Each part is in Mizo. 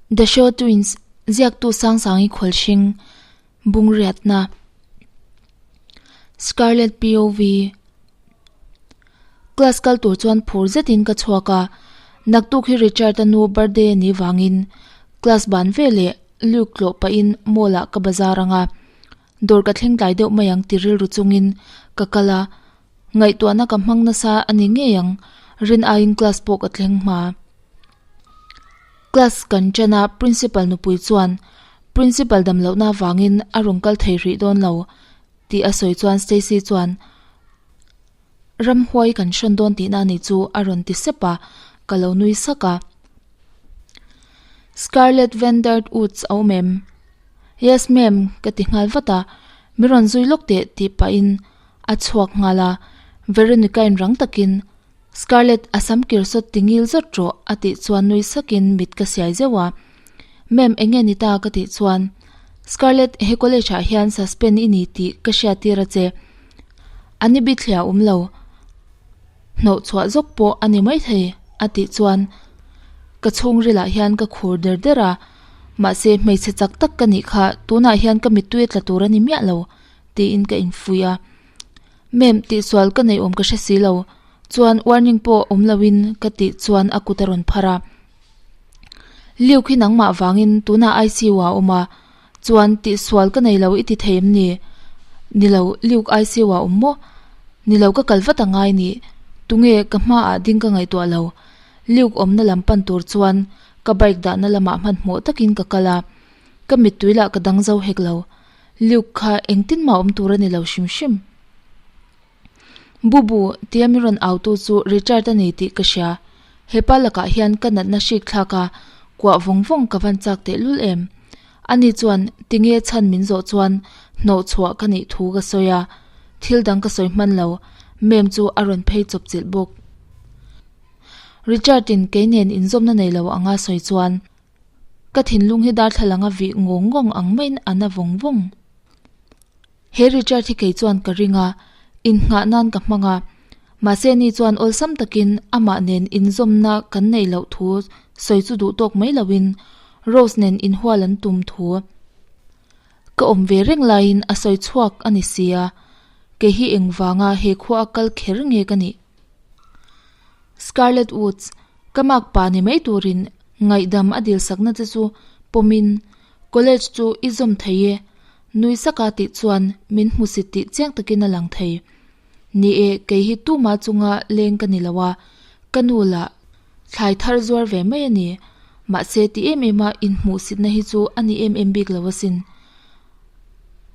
The Show Twins, Ziaktu Sangsangi Khawlhring, Bungriatna, Scarlett POV, Class kal tur chuan phur zetin ka chhuak a, naktuk hi Richard-a nu birthday a nih vangin class ban veleh Luke tlawh pahin mall ah ka bazar ang a, dawr ka thleng tlai deuh mai ang ti rilru chungin ka kal a, ngaihtuahna ka hmang nasa a ni ngei ang, rin aiin class pawh ka thleng hma. Class kan ṭan a principal nupui chuan principal damlohna avangin a rawn kal thei rih dawn lo tih a sawi chuan Stacy chuan ramhuai kan hrawn dawn tihna a nih chu a rawn ti sep a, ka lo nui sak a. Scarlett Vandert Woods a awm em? Yes ma'am ka ti nghal vat a, mi rawn zui lawk teh tih pahin a chhuak nghal a, Veronica in rang takin Scarlett a sam kir sawt ti ngil zawt rawh a tih chuan nui sakin mit ka siai zeuh a, Ma'am enge ni ta ka tih chuan Scarlett he college ah hian suspend i ni tih ka hriat tir a che, a ni bithliah awm lo. Hnawh chhuah zawk pawh a ni maithei a tih chuan ka chhungril ah hian ka khur der der a, mahse hmeichhe chak tak ka nih kha tunah hian ka mittui a tla tur a ni miah lo tiin ka infuih a. Ma'am tihsual ka neih awm ka hre si lo chuan warning pawh awm lo in ka tih chuan a kut a rawn phar a. Liu khi nangmah vangin tunah ICU ah a awm a, Chuan tihsual ka nei lo i ti thei em ni? Ni lo, Luke ICU ah awm maw? Ni lo ka kal vat a ngai ni. Tunge ka hmaah ding ka ngaihtuah lo. Luke awmna lam pan tur chuan ka bike dahna lamah hmanhmawh takin ka kal a. Ka mittui lah ka dang zo hek lo. Luke kha engtin mah awm tur a ni lo hrim hrim. Bubu, tia min rawn au tu chu Richard a ni tih ka hria. Hepa lakah hian ka natna hrik thlak a, kuah vawng vawng ka van chak tehlul em. Ani chuan tinge chhan min zawh chuan hnawh chhuah ka nih thu ka sawi a, thil dang ka sawi hman lo, mem chu a rawn phei chawp chilh bawk. Richard in kei nen inzawmna nei lo anga sawi chuan ka thinlung hi darthlalang a vih ngawng ngawng ang maiin a na vawng vawng. He Richard hi kei chuan ka ring a, innghah nan ka hmang a. Mahse ni chuan awlsam takin amah nen inzawmna kan neih loh thu sawi chu duh tawk mai loin Rose nen inhual an tum thu ka awm ve reng laiin a sawi chhuak a ni si a, kei hi engvanga he khua a kal kher nge ka nih? Scarlett Woods, ka mak pa ni mai turin ngaihdam a dilsakna che chu pawmin College chu i zawm thei e, nui saka tih chuan min hmusit tih chiang takin a lang thei. Ni e, kei hi tuma chunga leng ka ni lo a, ka nu lah thlai thar zuar ve mai a ni. Mahse ti em em a inhmuhsitna hi chu a ni em em bik lo asin.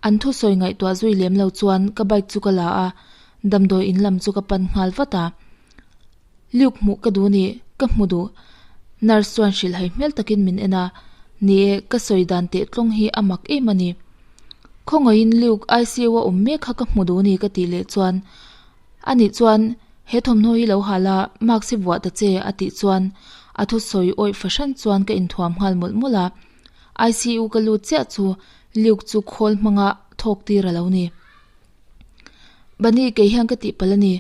An thusawi ngaihtuah zui lem lo chuan ka bike chu ka la a, damdawi in lam chu ka pan nghal vat a. Luke hmuh ka duh ni, ka hmu duh. Nurse chuan hrilhhai hmel takin min en a, Ni e, ka sawi dan teh tlawng hi a mak em a ni. Khawngaihin Luke ICU a awm mek kha ka hmu duh ni ka tih leh chuan, Anih chuan he thawmhnaw hi lo hal a, mask hi vuah ta che a tih chuan a thusawi awih fahran chuan ka inthuam nghal mawlh mawlh a. ICU ka lut chiah chu Luke chu khawl hmanga thawk tir a lo ni. Bunny kei hian ka tihpalh a ni.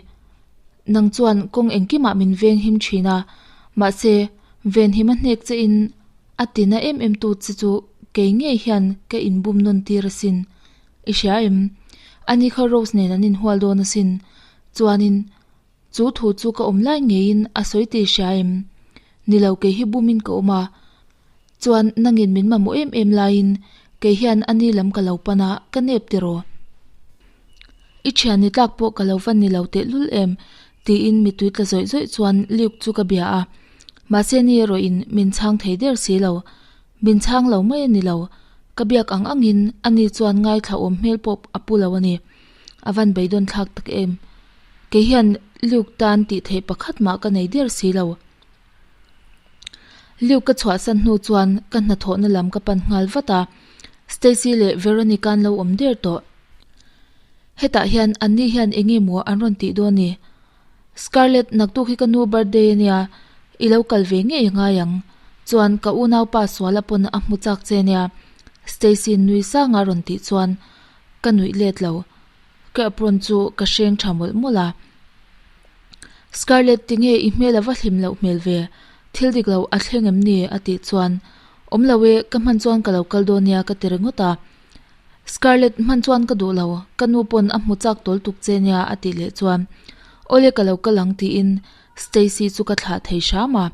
Nang chuan kawng engkimah min veng him thin a, mahse, ven him a hnek che in a tina em em tu che chu kei ngei hian ka inbum nawn tir asin. I hria em? Ani kha Rose nen an inhual dawn asin. Chuanin, chu thu chu ka awm lai ngeiin a sawi tih i hria em? Ni lo kei hi bumin ka awm a, chuan nangin min mamawh em em laiin kei hian ani lam ka lo pan a, ka nep tiraw? I thian ni tlak pawh ka lo van ni lo tehlul em? tiin mittui tla zawih zawih chuan Luke chu ka bia a, mahse ni erawhin min chhang thei der si lo. Min chhang lo mai a ni lo, ka biak ang angin ani chuan ngaithla awm hmel pawh a pu lo a ni. A van beidawn thlak tak em? Kei hian Luke tan tih theih pakhat mah ka nei der si lo. Luke ka chhuahsan hnu chuan ka hnathawhna lam ka pan nghal vat a, Stacy leh Veronica an lo awm der tawh. Hetah hian anni hian eng nge maw an rawn tih dawn ni? Scarlett naktuk hi ka nu birthday a nia, i lo kal ve ngei a ngai ang. Chuan ka unaupa suala pawn a hmu chak che nia Stacy nui sanga rawn tih chuan ka nuih let lo. Ka apron chu ka hreng tha mawlh mawlh a. Scarlett tinge i hmel a va hlim loh hmel ve, thil dik lo a thleng em ni? a tih chuan Awm lo e, ka hman chuan ka lo kal dawn nia ka ti ringawt a. Scarlett, hman chuan ka duh lo, ka nu pawn a hmu chak tawl tuk che nia a tih leh chuan Awle ka lo kal ang tiin Stacy chu ka thlah thei hram a,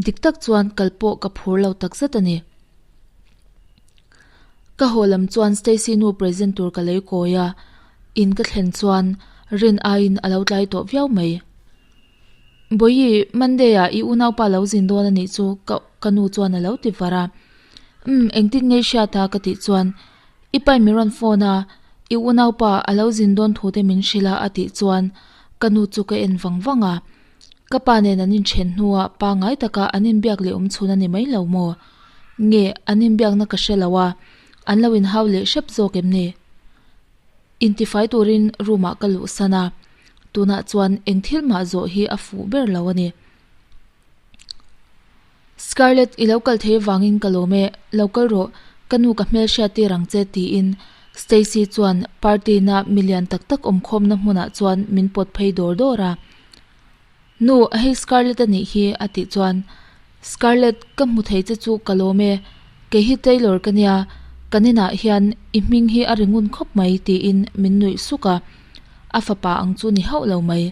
dik tak chuan kal pawh ka phur lo takzet a ni. Ka haw lam chuan Stacy nu present tur ka lei kawi a, in ka thlen chuan rin aiin a lo tlai tawh viau mai. Bawihi, Monday ah i unaupa lo zin dawn a nih chu ka ka nu chuan a lo ti var a. Umm, engtin nge i hriat a ka tih chuan i pain min rawn phone a, i unaupa a lo zin dawn thu te min hrilh a a tih chuan ka nu chu ka en vang vang a. Ka pa nen an inthen hnuah pangngai taka an inbiak leh awm chhun a ni mai lo maw? Nge an inbiakna ka hre lo a, an lo inhau leh hrep zawk em ni? Intifai turin room ah ka luhsan a, tunah chuan eng thil mah zawh hi a fuh ber lo a ni. Scarlett, i lo kal thei avangin ka lawm e, lo kal rawh, ka nu ka hmel hriat tir ang che tiin Stacy chuan party na milian tak tak awmkhawmna hmunah chuan min pawt phei dawr dawr a. Nu, hei Scarlett a nih hi a tih chuan Scarlett, ka hmu thei che chu ka lawm e, kei hi Taylor ka nia, kan inah hian i hming hi a ri ngun khawp mai tiin min nuih suk a, a fapa ang chu ni hauh lo mai,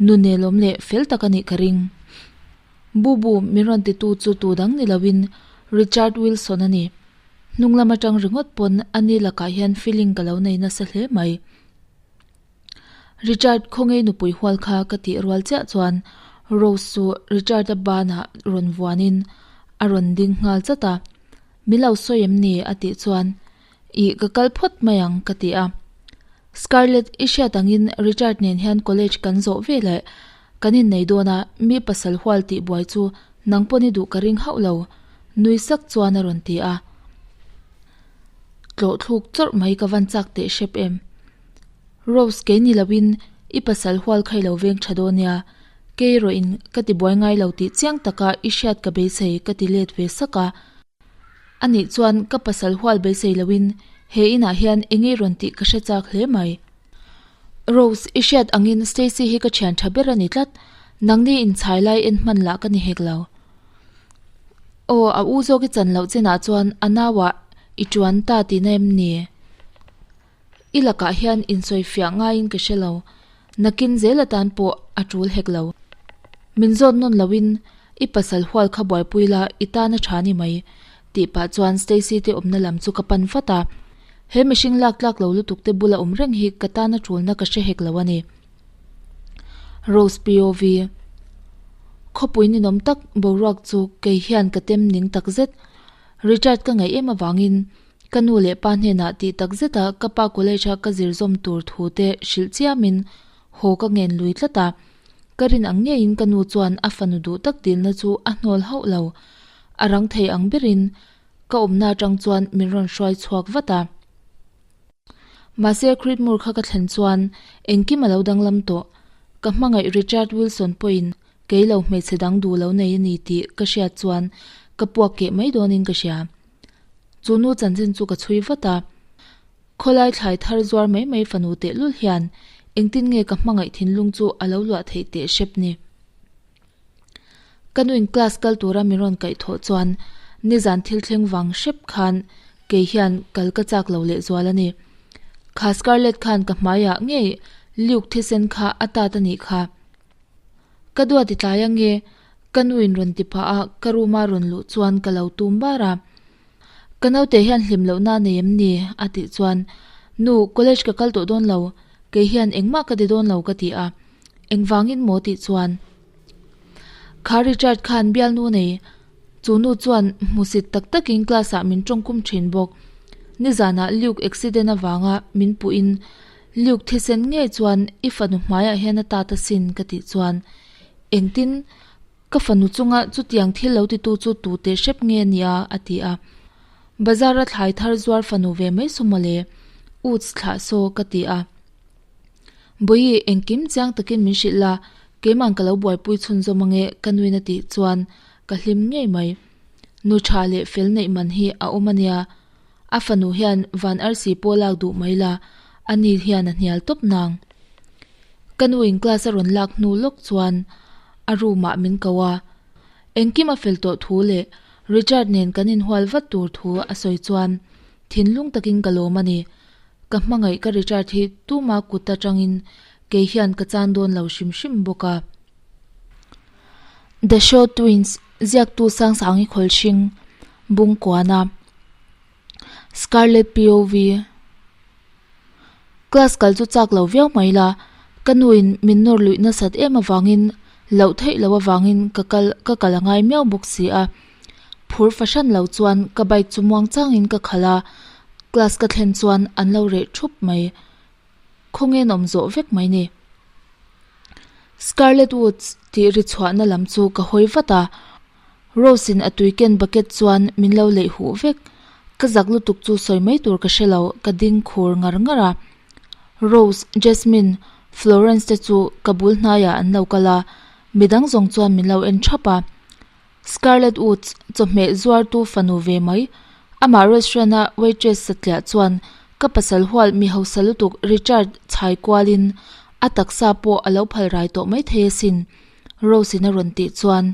nu nelawm leh fel tak a nih ka ring. Bubu min rawn titu chu tu dang ni loin Richard Wilson a ni. Hnung lam atang ringawt pawn a ni lakah hian feeling ka lo nei nasa hle mai. Richard khawngei nupui hual kha ka tih rual chiah chuan Rose chu Richard-a banah rawn vuanin a rawn ding nghal chat a. Min lo sawi em ni? a tih chuan Ih ka kal phawt mai ang ka ti a. Scarlett i hriat angin Richard nen hian college kan zawh ve leh kan innei dawn a, mi pasal hual tih buai chu nang pawn i duh ka ring hauh lo nui sak chuan a rawn ti a. Tlawh thluk chawrh mai ka van chak teh hrep em. Rose kei ni loin i pasal hual kha i lo veng tha dawn nia, kei erawhin ka ti buai ngai lo tih chiang taka i hriat ka beisei ka ti let ve sak a. Anih chuan ka pasal hual beisei loin he inah hian eng i rawn tih ka hre chak hle mai. Rose, i hriat angin Stacy hi ka thian tha ber a ni tlat, nangni inchhai lai en hman lah ka ni hek lo. Aw, a u zawk i chan loh chinah chuan a nauah i tuan ta tihna em ni? I lakah hian insawi fiah ngaiin ka hre lo, nakin zel atan pawh a tul hek lo. Min zawt nawn loin i pasal hual kha buaipui la i tan a tha ni mai, tih pah chuan Stacy te awmna lam chu ka pan vat a. He mihring lak tlak lo lutuk te bula awm reng hi ka tan a tulna ka hre hek lo a ni. Rose POV. Khawpui ninawm tak boruak chu kei hian ka tem ning tak zet. Richard ka ngaih em avangin Ka nu leh pa hnenah tih tak zeta ka pa college a ka zir zawm tur thu te hrilh chiamin haw ka ngen lui tlat a. Ka rin ang ngeiin ka nu chuan a fanu duh tak dilna chu a hnawl hauh lo. A rang thei ang berin ka awmna atang chuan min rawn hruai chhuak vat a. Mahse Creedmoor kha ka thlen chuan engkim a lo danglam tawh. Ka hmangaih Richard Wilson pawhin kei lo hmeichhe dang duh lo nei a ni tih ka hriat chuan ka puak keh mai dawnin ka hria. Chu nu chanchin chu ka chhui vat a, khawlai thlai thar zuar mai mai fanu tehlul hian engtin nge ka hmangaih thinlung chu a lo luah theih teh hrep ni. Ka nuin class kal tura min rawn kaih thawh chuan nizan thil thleng vang hrep khan kei hian kal ka chak lo lehzual a ni. Kha Scarlett khan ka hmaiah ngei Luke thisen kha a tat a nih kha. Ka duat i tlai ange, ka nu in rawn ti phah a, ka room a rawn luh chuan ka lo tum bar a. Ka naute hian hlim lohna a nei em ni? a tih chuan, Nu, college ka kal tawh dawn lo, kei hian engmah ka ti dawn lo ka ti a, engvangin maw tih chuan, Kha Richard khan bialnu nei, chu nu chuan hmusit tak takin class ah min tawngkum thin bawk. Nizanah Luke accident avanga min puhin Luke thisen ngei chuan i fanu hmaiah hian a tat asin ka tih chuan engtin ka fanu chunga chutiang thil lo titu chu tu teh hrep nge nia a ti a. Bazar a thlai thar zuar fanu ve mai saw mawle Uts thlah saw ka ti a. Bawihi engkim chiang takin min hrilh la keiman ka lo buaipui chhunzawm ange ka nuin a tih chuan ka hlim ngei mai. Nu tha leh fel neih man hi a awm ania. A fanu hian van arsi pawh lak duh mai la, a ni hian a hnial tawp nang. Ka nu in class a rawn lak hnu lawk chuan a room ah min ko a, engkim a fel tawh thu leh Richard nen kan inhual vat tur thu a sawi chuan thinlung takin ka lawm a ni. Ka hmangaih ka Richard hi tuma kut atangin kei hian ka chan dawn lo hrim hrim bawk a. The Shaw Twins ziaktu Sangsangi Khawlhring Bungkuana Scarlett POV Class kal chu chak lo viau mai la, ka nuin min nawr luih nasat em avangin loh theih loh avangin ka kal ka kal a ngai miau bawk si a. Phur fahran lo chuan ka bike chu muang changin ka khalh a, class ka thlen chuan an lo reh thup mai. Khawngen awm zawh vek mai ni. Scarlett Woods tih ri chhuahna lam chu ka hawi vat a. Rose in a tui ken bucket chuan min lo leih huh vek. Ka zak lutuk chu sawi mai tur ka hre lo, ka ding khur ngar ngar a. Rose, Jasmine, Florence te chu ka bul hnaiah an lo kal a, midang zawng chuan min lo en thap a. Scarlett Woods chawhmeh zuartu fanu ve mai, amah restaurant a waitress satliah chuan ka pasal hual mi hausa lutuk Richard chhai kualin a taksa pawh a lo phal rai tawh maithei asin. Rose in a rawn tih chuan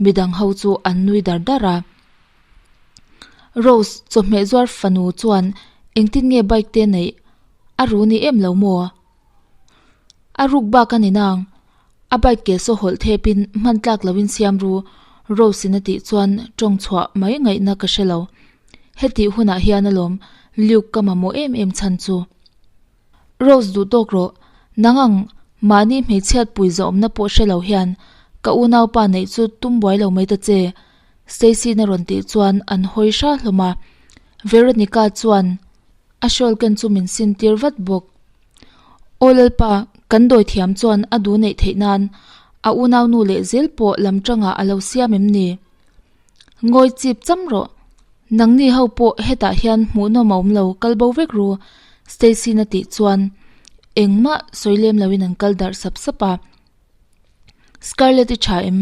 midang ho chu an nui dar dar a. Rose chawhmeh zuar fanu chuan engtin nge bike te neih a ru ni em lo maw? A ruk bak a ni nang. A bike ke saw hawlh thep in hman tlak lo in siam ru Rose in a tih chuan tawng chhuah mai ngaihna ka hre lo. Hetih hunah hian alawm Luke ka mamawh em em chhan chu. Rose duh tawk rawh, nang ang mahni hmeichhiat pui zawhawmna pawh hre lo hian ka unaupa neih chu tum buai lo mai ta che, Stacy-na rawn tih chuan an hawi hra hlawm a. Veronica chuan a shawl ken chu min sin tir vat bawk. Aw Lalpa, kan dawi thiam chuan a duh neih theih nan a unaunu leh zel pawh lam tangah a lo siam em ni? Ngawi chip cham rawh. Nangni ho pawh hetah hian hmuhnawm a awm lo, kal bo vek ru, Stacy-na tih chuan engmah sawi lem loin an kal darh sap sap a. Scarlett i tha em?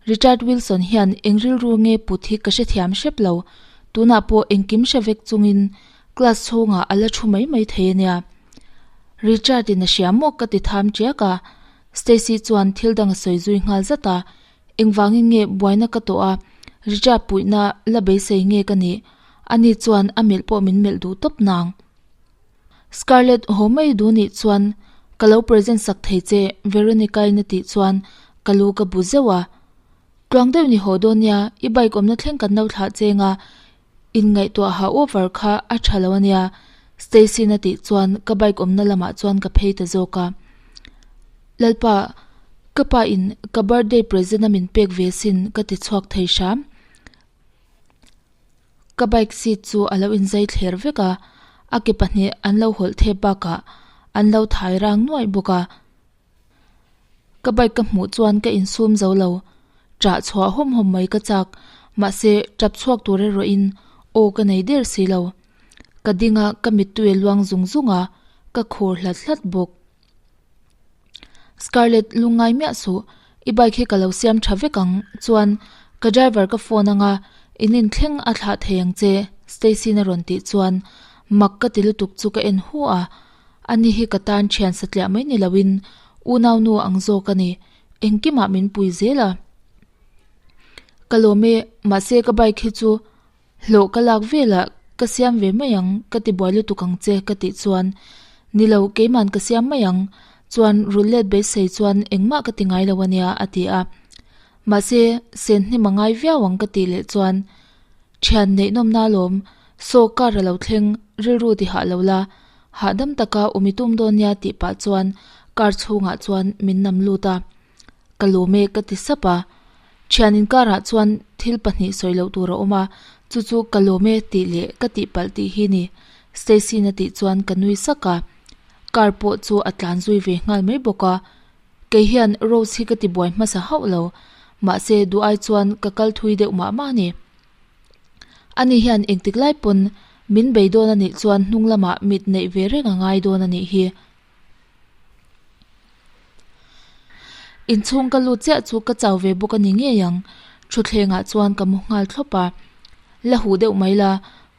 Richard Wilson hian eng rilru nge put hi ka hrethiam hrep lo. Tunah pawh engkim hre vek chungin class chhungah a la thu mai mai thei a nia. Richard-in a hria maw ka ti tham tiak a. Stacy chuan thil dang a sawi zui nghal zat a. Engvangin nge buaina ka tawh a, Richard puihna la beisei nge ka nih? Ani chuan a melh pawh min melh duh tawp nang. Scarlett haw mai duh nih chuan ka lo present sak thei che Veronica-in a tih chuan ka lu ka bu zeuh a. Tluang deuh ni haw dawn nia, i bike awmna thleng kan lo thlah cheng a, inngaihtuah ha over kha a tha lo ania Stacy-in a tih chuan ka bike awmna lamah chuan ka phei ta zawk a. Lalpa, ka pa in ka birthday present a min pek ve sin ka ti chhuak thei hram. Ka bike seat chu a lo inzai thler vek a, a ke pahnih an lo hawlh thep bakah an lo thai rang nuaih bawk a. Ka bike ka hmuh chuan ka insum zo lo, ṭah chhuah hawm hawm mai ka chak, mahse ṭap chhuak tur erawhin aw ka nei der si lo. Ka ding a, ka mittui a luang zung zung a, ka khur hlat hlat bawk. Scarlett lungngai miah suh, i bike hi ka lo siam tha vek ang, chuan ka driver ka phone anga in inthleng a thlah thei ang che Stacy-in a rawn tih chuan mak ka ti lutuk chu ka en hu a, ani hi ka tan thian satliah mai ni loin unaunu ang zawk a ni, engkimah min pui zel a. Ka lawm e, mahse ka bike hi chu Hlawh ka lak velah ka siam ve mai ang, ka ti buai lutuk ang che ka tih chuan, Nilo, keiman ka siam mai ang, chuan rulh let beisei chuan engmah ka ti ngai lo ania a ti a. Mahse, sen hnim a ngai viau ang ka tih leh chuan, Thian neih nawmna alawm, saw car a lo thleng, rilru ti hah lo la, hahdam taka awm i tum dawn nia tih pah chuan car chhungah chuan min nam lut a. Ka lawm e ka ti sap a. Thian inkarah chuan thil pahnih sawi loh tur a awm a, chu chu ka lawm e tih leh ka tihpalh tih hi ni. Stacy-in a tih chuan ka nui sak a. Car pawh chu a tlan zui ve nghal mai bawk a. Kei hian Rose hi ka ti buai hmasa hauh lo, mahse duh ai chuan ka kal thui deuh mah mah a ni. Ani hian engtik lai pawn min bei dawn a nih chuan hnung lamah mit neih ve reng a ngai dawn a nih hi. Inchhung ka lut chiah chu ka chau ve bawk a ni ngei ang, thutthlengah chuan ka mu nghal thlawp a. La huh deuh mai la,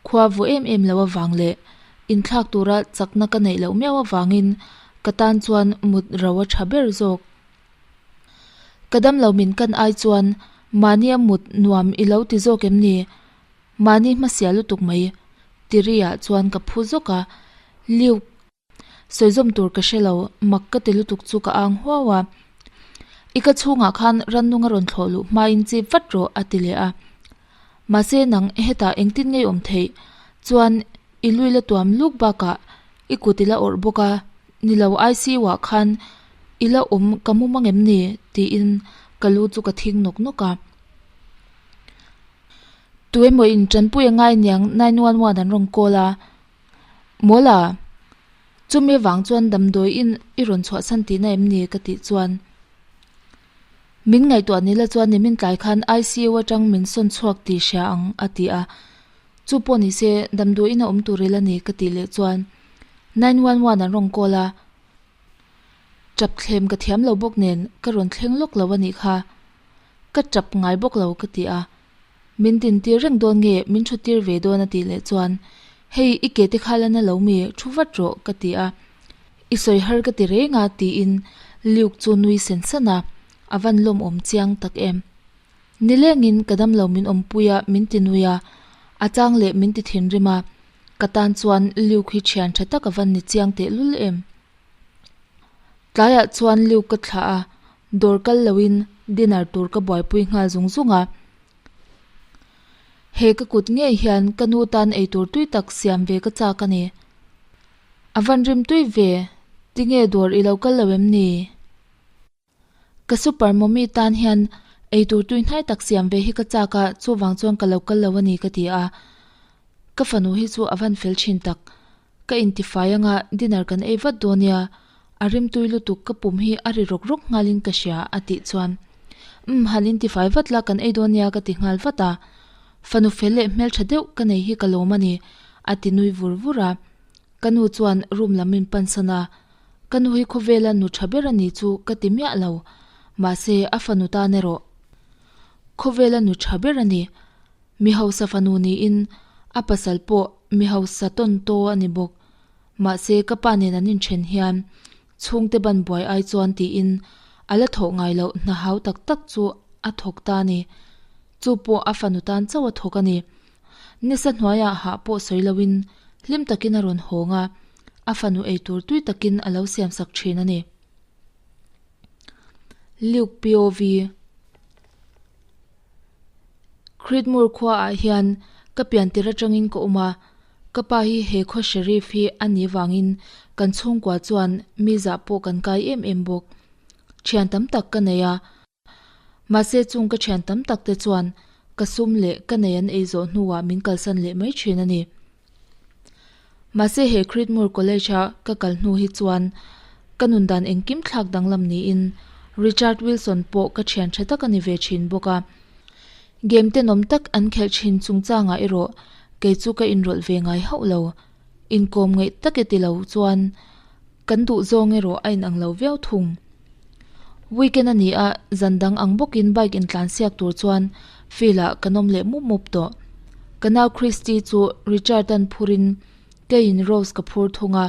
khua vuah em em lo avang leh inthlak tura chakna ka neih loh miau avangin ka tan chuan mut ro a tha ber zawk. Ka damlo min kan ai chuan. Mahnia mut nuam i lo ti zawk em ni? Mahni hmasial lutuk mai. Tiri-ah chuan ka phu zawk a, Luke, Sawizawm tur ka hre lo, mak ka ti lutuk chu ka ang huau a. I ka chhungah khan rannung a rawn thlawh luh hmain chip vat rawh a ti leh a. Mahse nang hetah engtin ngei awm theih chuan i lui la tuam luk bakah i kut i la awrh bawk a, ni lo ICU ah khan i la awm ka mu mang em ni? tiin ka lu chu ka thing nawk nawk a. Tuemaw in tanpui a ngai niang 911 an rawn call a. Mawla, chumi avang chuan damdawi in i rawn chhuahsan tihna em ni? ka tih chuan min ngaihtuah ni la chuan nimin tlai khan ICU atang min sawn chhuak tih hria ang a ti a, chu pawh ni se damdawi in a awm tur ila ni ka tih leh chuan 911 an rawn call a, tap thlem ka thiam lo bawk nen ka rawn thleng lawk lo a nih kha, ka tap ngai bawk lo ka ti a. Min dintir reng dawn nge min thutir ve dawn a tih leh chuan, Hei i ke te kha la na lo mi, thu vat rawh ka ti a. I sawi har ka ti reng a tiin Luke chu nui sen san a, a van lawmawm chiang tak em. Nilengin ka damlo min awmpui a min ti nui a, a chang leh min ti thinrim a, ka tan chuan Luke hi thian tha tak a van ni chiang tehlul em. Tlaiah chuan Luke ka thlah a, dawr kal loin dinner tur ka buaipui nghal zung zung a. He ka kut ngei hian ka nu tan eitur tui tak siam ve ka chak a ni. A van rim tui ve, tinge dawr i lo kal lo em ni? Ka super mommy tan hian eitur tui hnai tak siam ve hi ka chak a, chuvang chuan ka lo kal lo a ni ka ti a. Ka fanu hi chu a van fel thin tak. Ka intifai anga dinner kan ei vat dawn nia, a rimtui lutuk ka pum hi a ri rawk rawk nghalin ka hria a tih chuan Umm han intifai vat la kan ei dawn nia ka ti nghal vat a. Fanu fel leh hmeltha deuh ka nei hi ka lawm a ni a ti nui vur vur a. Ka nu chuan room lam min pansan a, ka nu hi khawvela nu tha ber a ni chu ka ti miah lo, mahse a fanu tan erawh khawvela nu tha ber a ni. Mi hausa fanu niin a pasal pawh mi hausa tawn taw a ni bawk. Mahse ka pa nen an inthen hian chhungte ban buai ai chuan tiin a la thawh ngai loh hna hau tak tak chu a thawk ta a ni. Chu pawh a fanu tan chauh a thawk a ni. Nisa hnuaiah hah pawh sawi loin hlim takin a rawn hawng a, a fanu eitur tui takin a lo siamsak thin a ni. Luke POV. Creedmoor khuaah hian ka piantir atangin ka awm a, ka pa hi he khaw Sheriff hi a nih vangin kan chhungkua chuan mi zah pawh kan kai em em bawk. Thian tam tak ka nei a, Mahse chung ka thian tam tak te chuan ka sum leh ka nei an ei zawh hnuah min kalsan leh mai thin a ni. Mahse he Creedmoor College a ka kal hnu hi chuan ka nun dan engkim thlak danglam niin Richard Wilson pawh ka thian tha tak a ni ve thin bawk a. Game tenawm tak an khelh thin chungchangah erawh kei chu ka inrawlh ve ngai hauh lo. Inkawm ngaih tak e ti lo chuan kan duh zawng erawh a inang lo viau thung. Weekend a ni a, zan dang ang bawkin bike intlan siak tur chuan field ah kan awm leh mup mup tawh. Ka nau Christy chu Richard-a'n phurin keiin Rose ka phur thung a,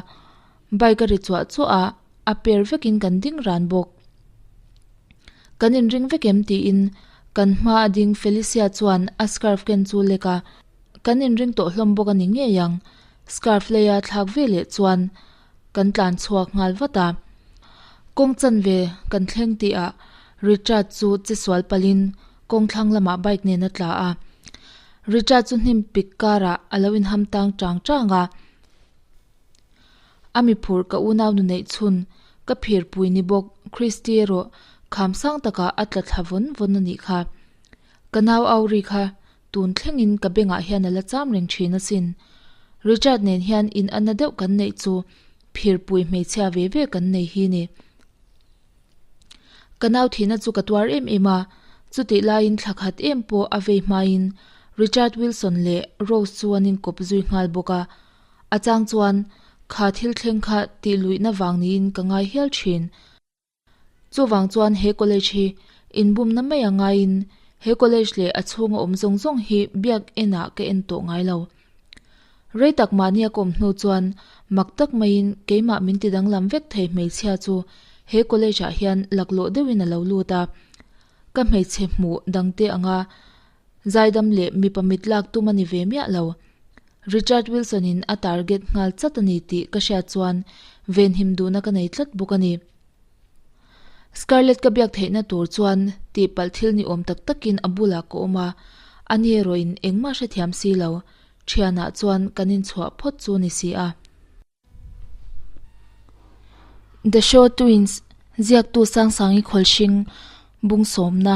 bike a ri chuah chuah a, a per vekin kan ding ran bawk. Kan inring vek em tiin kan hma a ding Felicia chuan a scarf ken chu lek a, kan inring tawh hlawm bawk a ni ngei ang. Scarf leia thlak ve leh chuan kan tlan chhuak nghal vat a. Kawng chanve kan thleng tihah Richard chu che sual palhin kawng thlang lamah bike nen a tla a. Richard chu hnim pik karah a lo inham tang chang chang a. A mi phurh ka unau nu neih chhun ka phirpui ni bawk Christy erawh kham sang takah a tla thla vawn vawn a nih kha. Ka nau Auri kha Tun thlengin ka bengah hian a la cham reng thin asin. Richard nen hian in ana deuh kan neih chu phirpui hmeichhia ve ve kan nei hi ni. Ka nau thihna chu ka tuar em em a, chutih laiin thla khat em pawh a vei hmain Richard Wilson leh Rose chu an inkawp zui nghal bawk a. A chang chuan kha thil thleng kha tih luihna vang niin ka ngai hial thin. Chuvang chuan he college hi inbumna mai a ngaiin he college leh a chhunga awm zawng zawng hi biak enah ka en tawh ngai lo. Rei tak mahni a kawm hnu chuan mak tak maiin keimah min ti danglam vek thei hmeichhia chu he college ah hian laklawh deuhin a lo lut a. Ka hmeichhe hmuh dangte anga zaidam leh mipa mit lak tum a ni ve miah lo. Richard Wilson in a target nghal chat a ni tih ka hriat chuan venhim duhna ka nei tlat bawk a ni. Scarlett ka biak theihna tur chuan tihpalh thil ni awm tak takin a bulah ka awm a, ani erawhin engmah hrethiam si lo, thianah chuan kan inchhuah phawt chu ni si a. The Shaw Twins ziaktu Sangsangi Khawlhring bungsawmna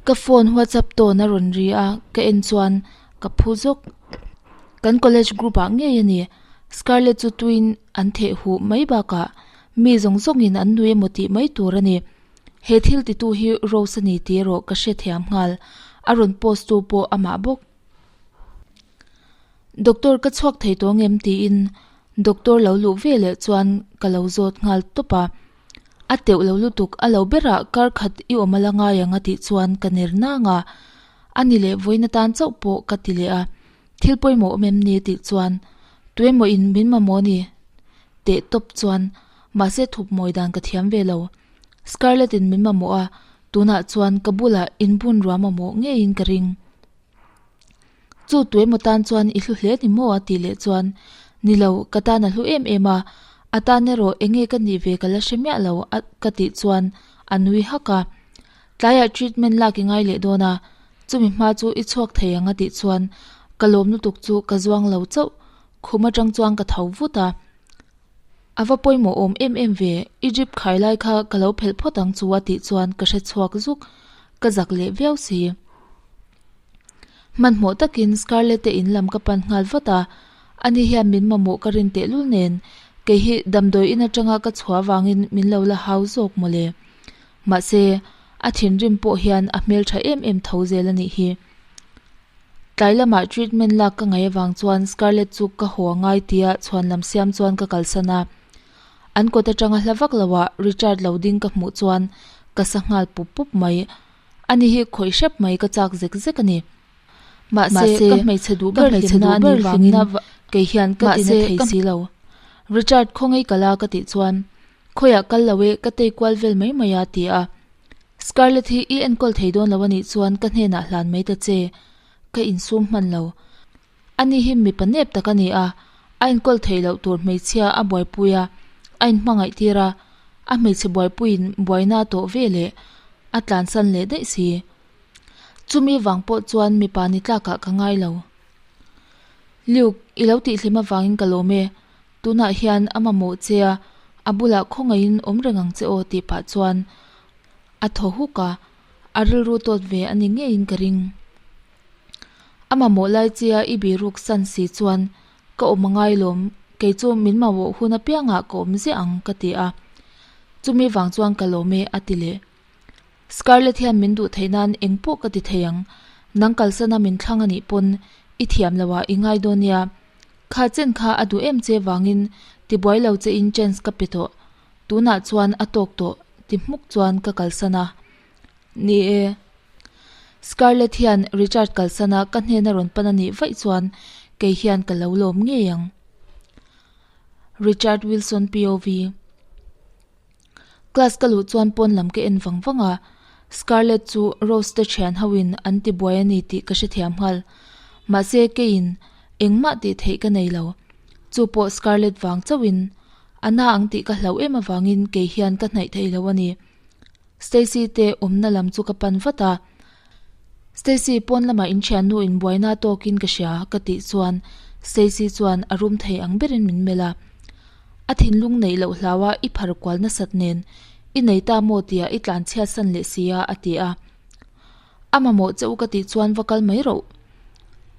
Ka phone whatsapp tawn a rawn ri a, ka en chuan ka phu zawk. Kan college group ah ngei a ni. Scarlett chu tuin an theh huh mai bakah mi zawng zawngin an nui emaw tih mai tur a ni. He thil titu hi Rose a ni tih erawh ka hrethiam nghal. A rawn post tu pawh amah bawk. Doctor ka chhuak thei tawh ngem tiin doctor lo luh ve leh chuan ka lo zawt nghal tawp a. A teuh lo lutuk a lo berah kar khat i awm a la ngai ang a tih chuan ka ner nang a. A ni leh vawiin atan chauh pawh ka ti leh a. Thil pawimawh awm em ni tih chuan tuemaw in min mamawh ni teh tawp chuan mahse thup mawi dan ka thiam ve lo. Scarlett in min mamawh a, tunah chuan ka bulah inbun ruah mamawh ngeiin ka ring. Chu tuemaw tan chuan i hlu hle ni maw a tih leh chuan ni lo ka tan a hlu em em a, a tan erawh enge ka nih ve ka la hre miah lo a ka tih chuan a nui hak a. Tlaiah treatment lak i ngai leh dawn a, chumi hma chu i chhuak thei ang a tih chuan ka lawm lutuk chu ka zuang lo chauh, khum atang chuan ka tho vut a. A va pawimawh awm em em ve, i drip khai lai kha ka lo phelh phawt ang chu a tih chuan ka hre chhuak zuk, ka zak leh viau si. Hmanhmawh takin Scarlett te in lam ka pan nghal vat a, ani hian min mamawh ka rin tehlul nen kei hi damdawi in atanga ka chhuah vangin min lo la hau zawk mawle. Mahse, a thinrim pawh hian a hmeltha em em tho zel a nih hi. Tlai lamah treatment lak ka ngaih avang chuan Scarlett chu ka haw a ngai tia chhuan lam siam chuan ka kalsan a. An kawt atanga hla vak loah Richard lo ding ka hmuh chuan ka sa nghal pup pup mai. Ani hi khawih hrep mai ka chak zek zek a ni. Mahse, ka hmeichhe duh ber hlimna a nih vangin kei hian ka tina thei si lo. Richard khawngaih ka la ka tih chuan Khawiah kal lo e, ka tei kual vel mai mai a ti a. Scarlett hi i enkawl thei dawn lo a nih chuan ka hnenah hlan mai ta che. Ka insum hman lo. Ani hi mipa nep tak a ni a, a enkawl theih loh tur hmeichhia a buaipui a, a inhmangaih tir a, a hmeichhe buaipuiin buaina a tawh ve leh a tlansan leh daih si. Chumi vang pawh chuan mipa ni tlakah ka ngai lo. Luke, i lo tihhlim avangin ka lawm e. Tunah hian a mamawh che a, a bulah khawngaihin awm reng ang che aw tih pah chuan a thaw huk a, a rilru tawt ve a ni ngeiin ka ring. A mamawh lai che a i biruk san si chuan ka awm a ngai lawm, kei chu min mamawh hun apiangah ka awm ziah ang ka ti a, chumi vang chuan ka lawm e a ti leh. Scarlett hian min duh theih nan eng pawh ka ti thei ang, nang kalsana min thlang a nih pawn i thiam lo ah i ngai dawn nia. Kha chen kha a duh em che vangin tibuai lo che in chance ka pe tawh, tunah chuan a tawk tawh ti hmuk chuan ka kalsan a. Ni e, Scarlett hian Richard kalsana ka hnena rawn pan a nih vaih chuan kei hian ka lo lawm ngei ang. Richard Wilson POV. Class ka luh chuan pawn lam ka en vang vang a, Scarlett chu Rose te thian ho in an ti buai a ni tih ka hrethiam nghal. Mahse keiin engmah tih theih ka nei lo. Chu pawh Scarlett vang chauh in a na ang tih ka hlauh em avangin kei hian ka hnaih thei lo a ni. Stacy te awmna lam chu ka pan vat a, Stacy pawn lamah in thiannu in buaina tawkin ka hria ka tih chuan Stacy chuan a rum thei ang berin min melh a. A thinlung neih loh hlaua i phar kual nasat nen i nei ta maw tia i tlan chhiat san leh si a a ti a. A mamawh che u ka tih chuan va kal mai rawh.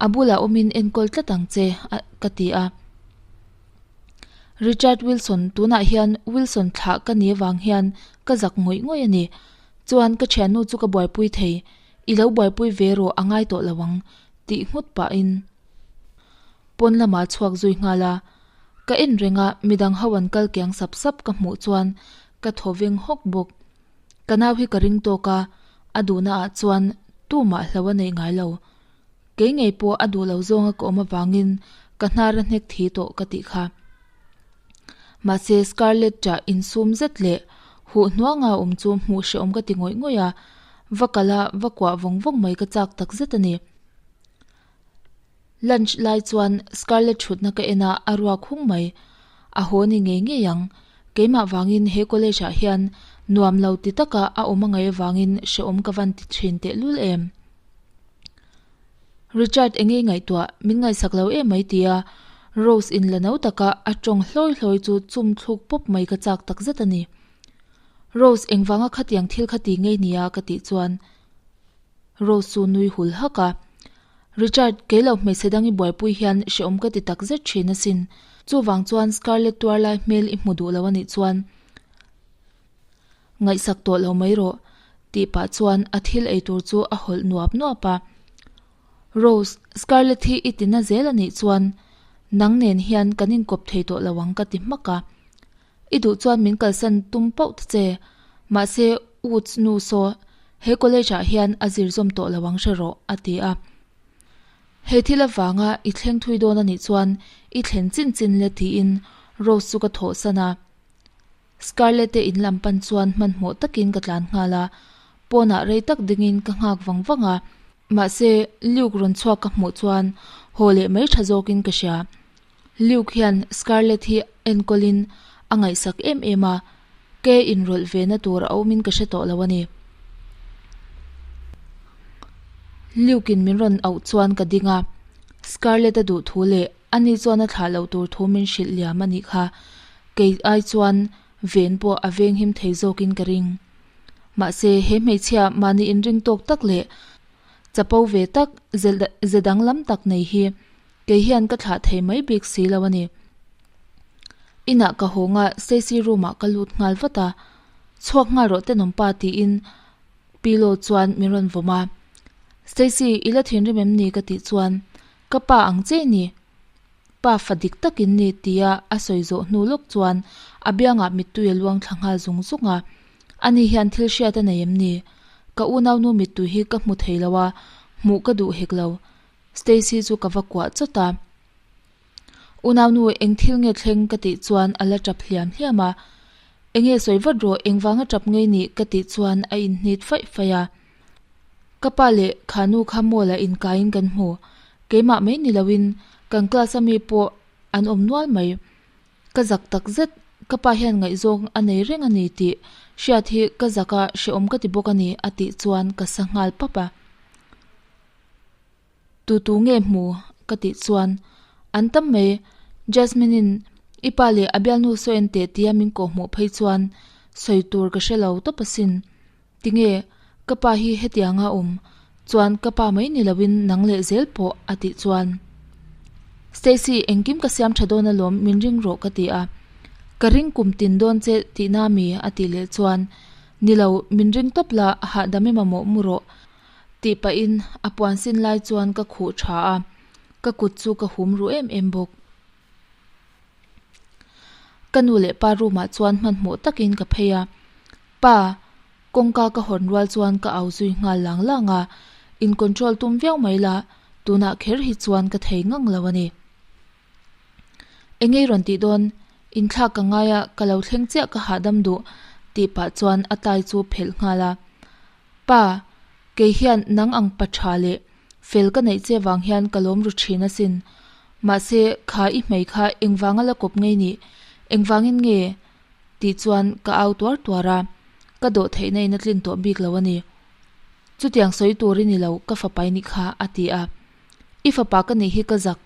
A bulah awmin enkawl tlat ang che ka ti a. Richard Wilson tunah hian Wilson thlah ka ni avang hian ka zak ngawih ngawih a ni. Chuan ka thiannu chu ka buaipui thei, i lo buaipui ve rawh a ngai tawh lo ang tih nghut pahin pawn lamah a chhuak zui nghal a. Ka en reng a, midang ho an kal kiang sap sap ka hmuh chuan ka thaw veng hawk bawk. Ka nau hi ka ring tawk a, a duhna ah chuan tumah hlo a neih ngai lo. Kei ngei pawh a duh lo zawnga ka awm avangin ka hnar a hnek thi tawh ka tih kha. Mahse Scarlett ṭah insum zet leh. Huh hnuanga awm chu hmuh hrehawm ka ti ngawih ngawih a, va kal a va kuah vawng vawng mai ka chak tak zet a ni. Lunch lai chuan Scarlett thutna ka en a, a ruak hung mai. A haw ni ngei ngei ang. Keimah vangin he college ah hian nuam lo ti taka a awm a ngaih avangin hrehawm ka van ti thin tehlul em. Richard enge ngaihtuah min ngaihsak lo em mai tia Rose in la no taka a tawng hlawi hlawi chu chum thluk pawp mai ka chak tak zet a ni. Rose engvanga khatiang thil kha ti ngei nia ka tih chuan Rose chu nui hul hak a. Richard kei lo hmeichhe dang i buaipui hian hrehawm ka ti tak zet thin asin. Chuvang chuan Scarlett tuar lai hmel i hmu duh lo anih chuan Ngaihsak tawh lo mai rawh, tih pah chuan a thil ei tur chu a hawlh nuap nuap a. Rose, Scarlett hi i ti na zel a nih chuan nang nen hian kan inkawp thei tawh lo ang ka ti hmak a. I duh chuan min kalsan tum pauh ta che, mahse Woods nu saw he college ah hian a zir zawm tawh lo ang hre rawh, a ti a. He thil avanga i thleng thui dawn a nih chuan i thlen chin chin le tiin Rose chu ka thawhsan a. Scarlett te in lam pan chuan hmanhmawh takin ka tlan nghal a, pawnah rei tak dingin ka nghak vang vang a, mahse Luke rawn chhuak ka hmuh chuan haw leh mai tha zawkin ka hria. Luke hian Scarlett hi enkawlin a ngaihsak em em a, ke inrawlh ve na tur a awmin ka hre tawh lo a ni. Luke in min rawn auh chuan ka ding a, Scarlett a duh thu leh ani chuan a thlah loh tur thu min hrilh liam a nih kha. Kei ai chuan ven pawh a venghim thei zawkin ka ring. Mahse, he hmeichhia mahni inring tawk tak leh chapo ve tak ze danglam tak nei hi kei hian ka thlah thei mai bik si lo a ni. Inah ka hawng a, Stacy room ah ka lut nghal vat a, Chhuak nghal rawh tenawmpa tiin pillow chuan min rawn vawm a. Stacy, i la thinrim em ni ka tih chuan ka pa ang che i ni. Pa fa dik tak in ni tia a sawi zawh hnu lawk chuan a biangah mittui a luang thla nghal zung zung a. Ani hian thil hriat a nei em ni? Ka unaunu mittui hi ka hmu thei lo a, hmuh ka duh hek lo. Stacy chu ka va kuah chawt a. Unaunu eng thil nge thleng ka tih chuan a la tap hliam hliam a. Enge sawi vat rawh engvanga tap ngei nih ka tih chuan a inhnit faih faih a. Ka pa leh khanu kha mall ah inkaiin kan hmu. Keimah mai ni loin kan class a mi pawh an awm nual mai. Ka zak tak zet, ka pa hian ngaihzawng a nei reng a ni tih hriat hi ka zak a hrehawm ka ti bawk a ni a tih chuan ka sa nghal pap a. Tu tu nge hmu? ka tih chuan an tam mai. Jasmine-in i pa leh a bialnu sawi an teh tia min kawhhmuh phei chuan sawi tur ka hre lo tawp asin. Tinge ka pa hi hetianga awm chuan ka pa mai ni loin nang leh zel pawh a tih chuan Stacy engkim ka siam tha dawn alawm min ring rawh ka ti a, ka ring kum tin dawn che tihna mi a tih leh chuan ni lo min ring tawp la hahdam i mamawh mu rawh tih pahin a puan sin lai chuan ka khuh tha a, ka kut chu ka hum ru em em bawk. Ka nu leh pa room ah chuan hmanhmawh takin ka phei a, Pa, kawngka ka hawn rual chuan ka au zui nghal lang lang a, in control tum viau mai la, tunah kher hi chuan ka thei ngang lo a ni. Engei rawn tih dawn, inthlak ka ngai a, ka lo thleng chiah ka hahdam duh tih pah chuan a tai chu phelh nghal a. Pa, kei hian nang ang pa tha leh fel ka neih che vang hian ka lawm ru thin asin. Mahse, kha i hmei kha engvanga la kawp ngei nih? Engvangin nge? Tih chuan ka au tuar tuar a, ka dawh theihna in a tlin tawh bik lo a ni. Chutiang sawi tur i ni lo, ka fapa i nih kha, a ti a. I fapa ka nih hi ka zak,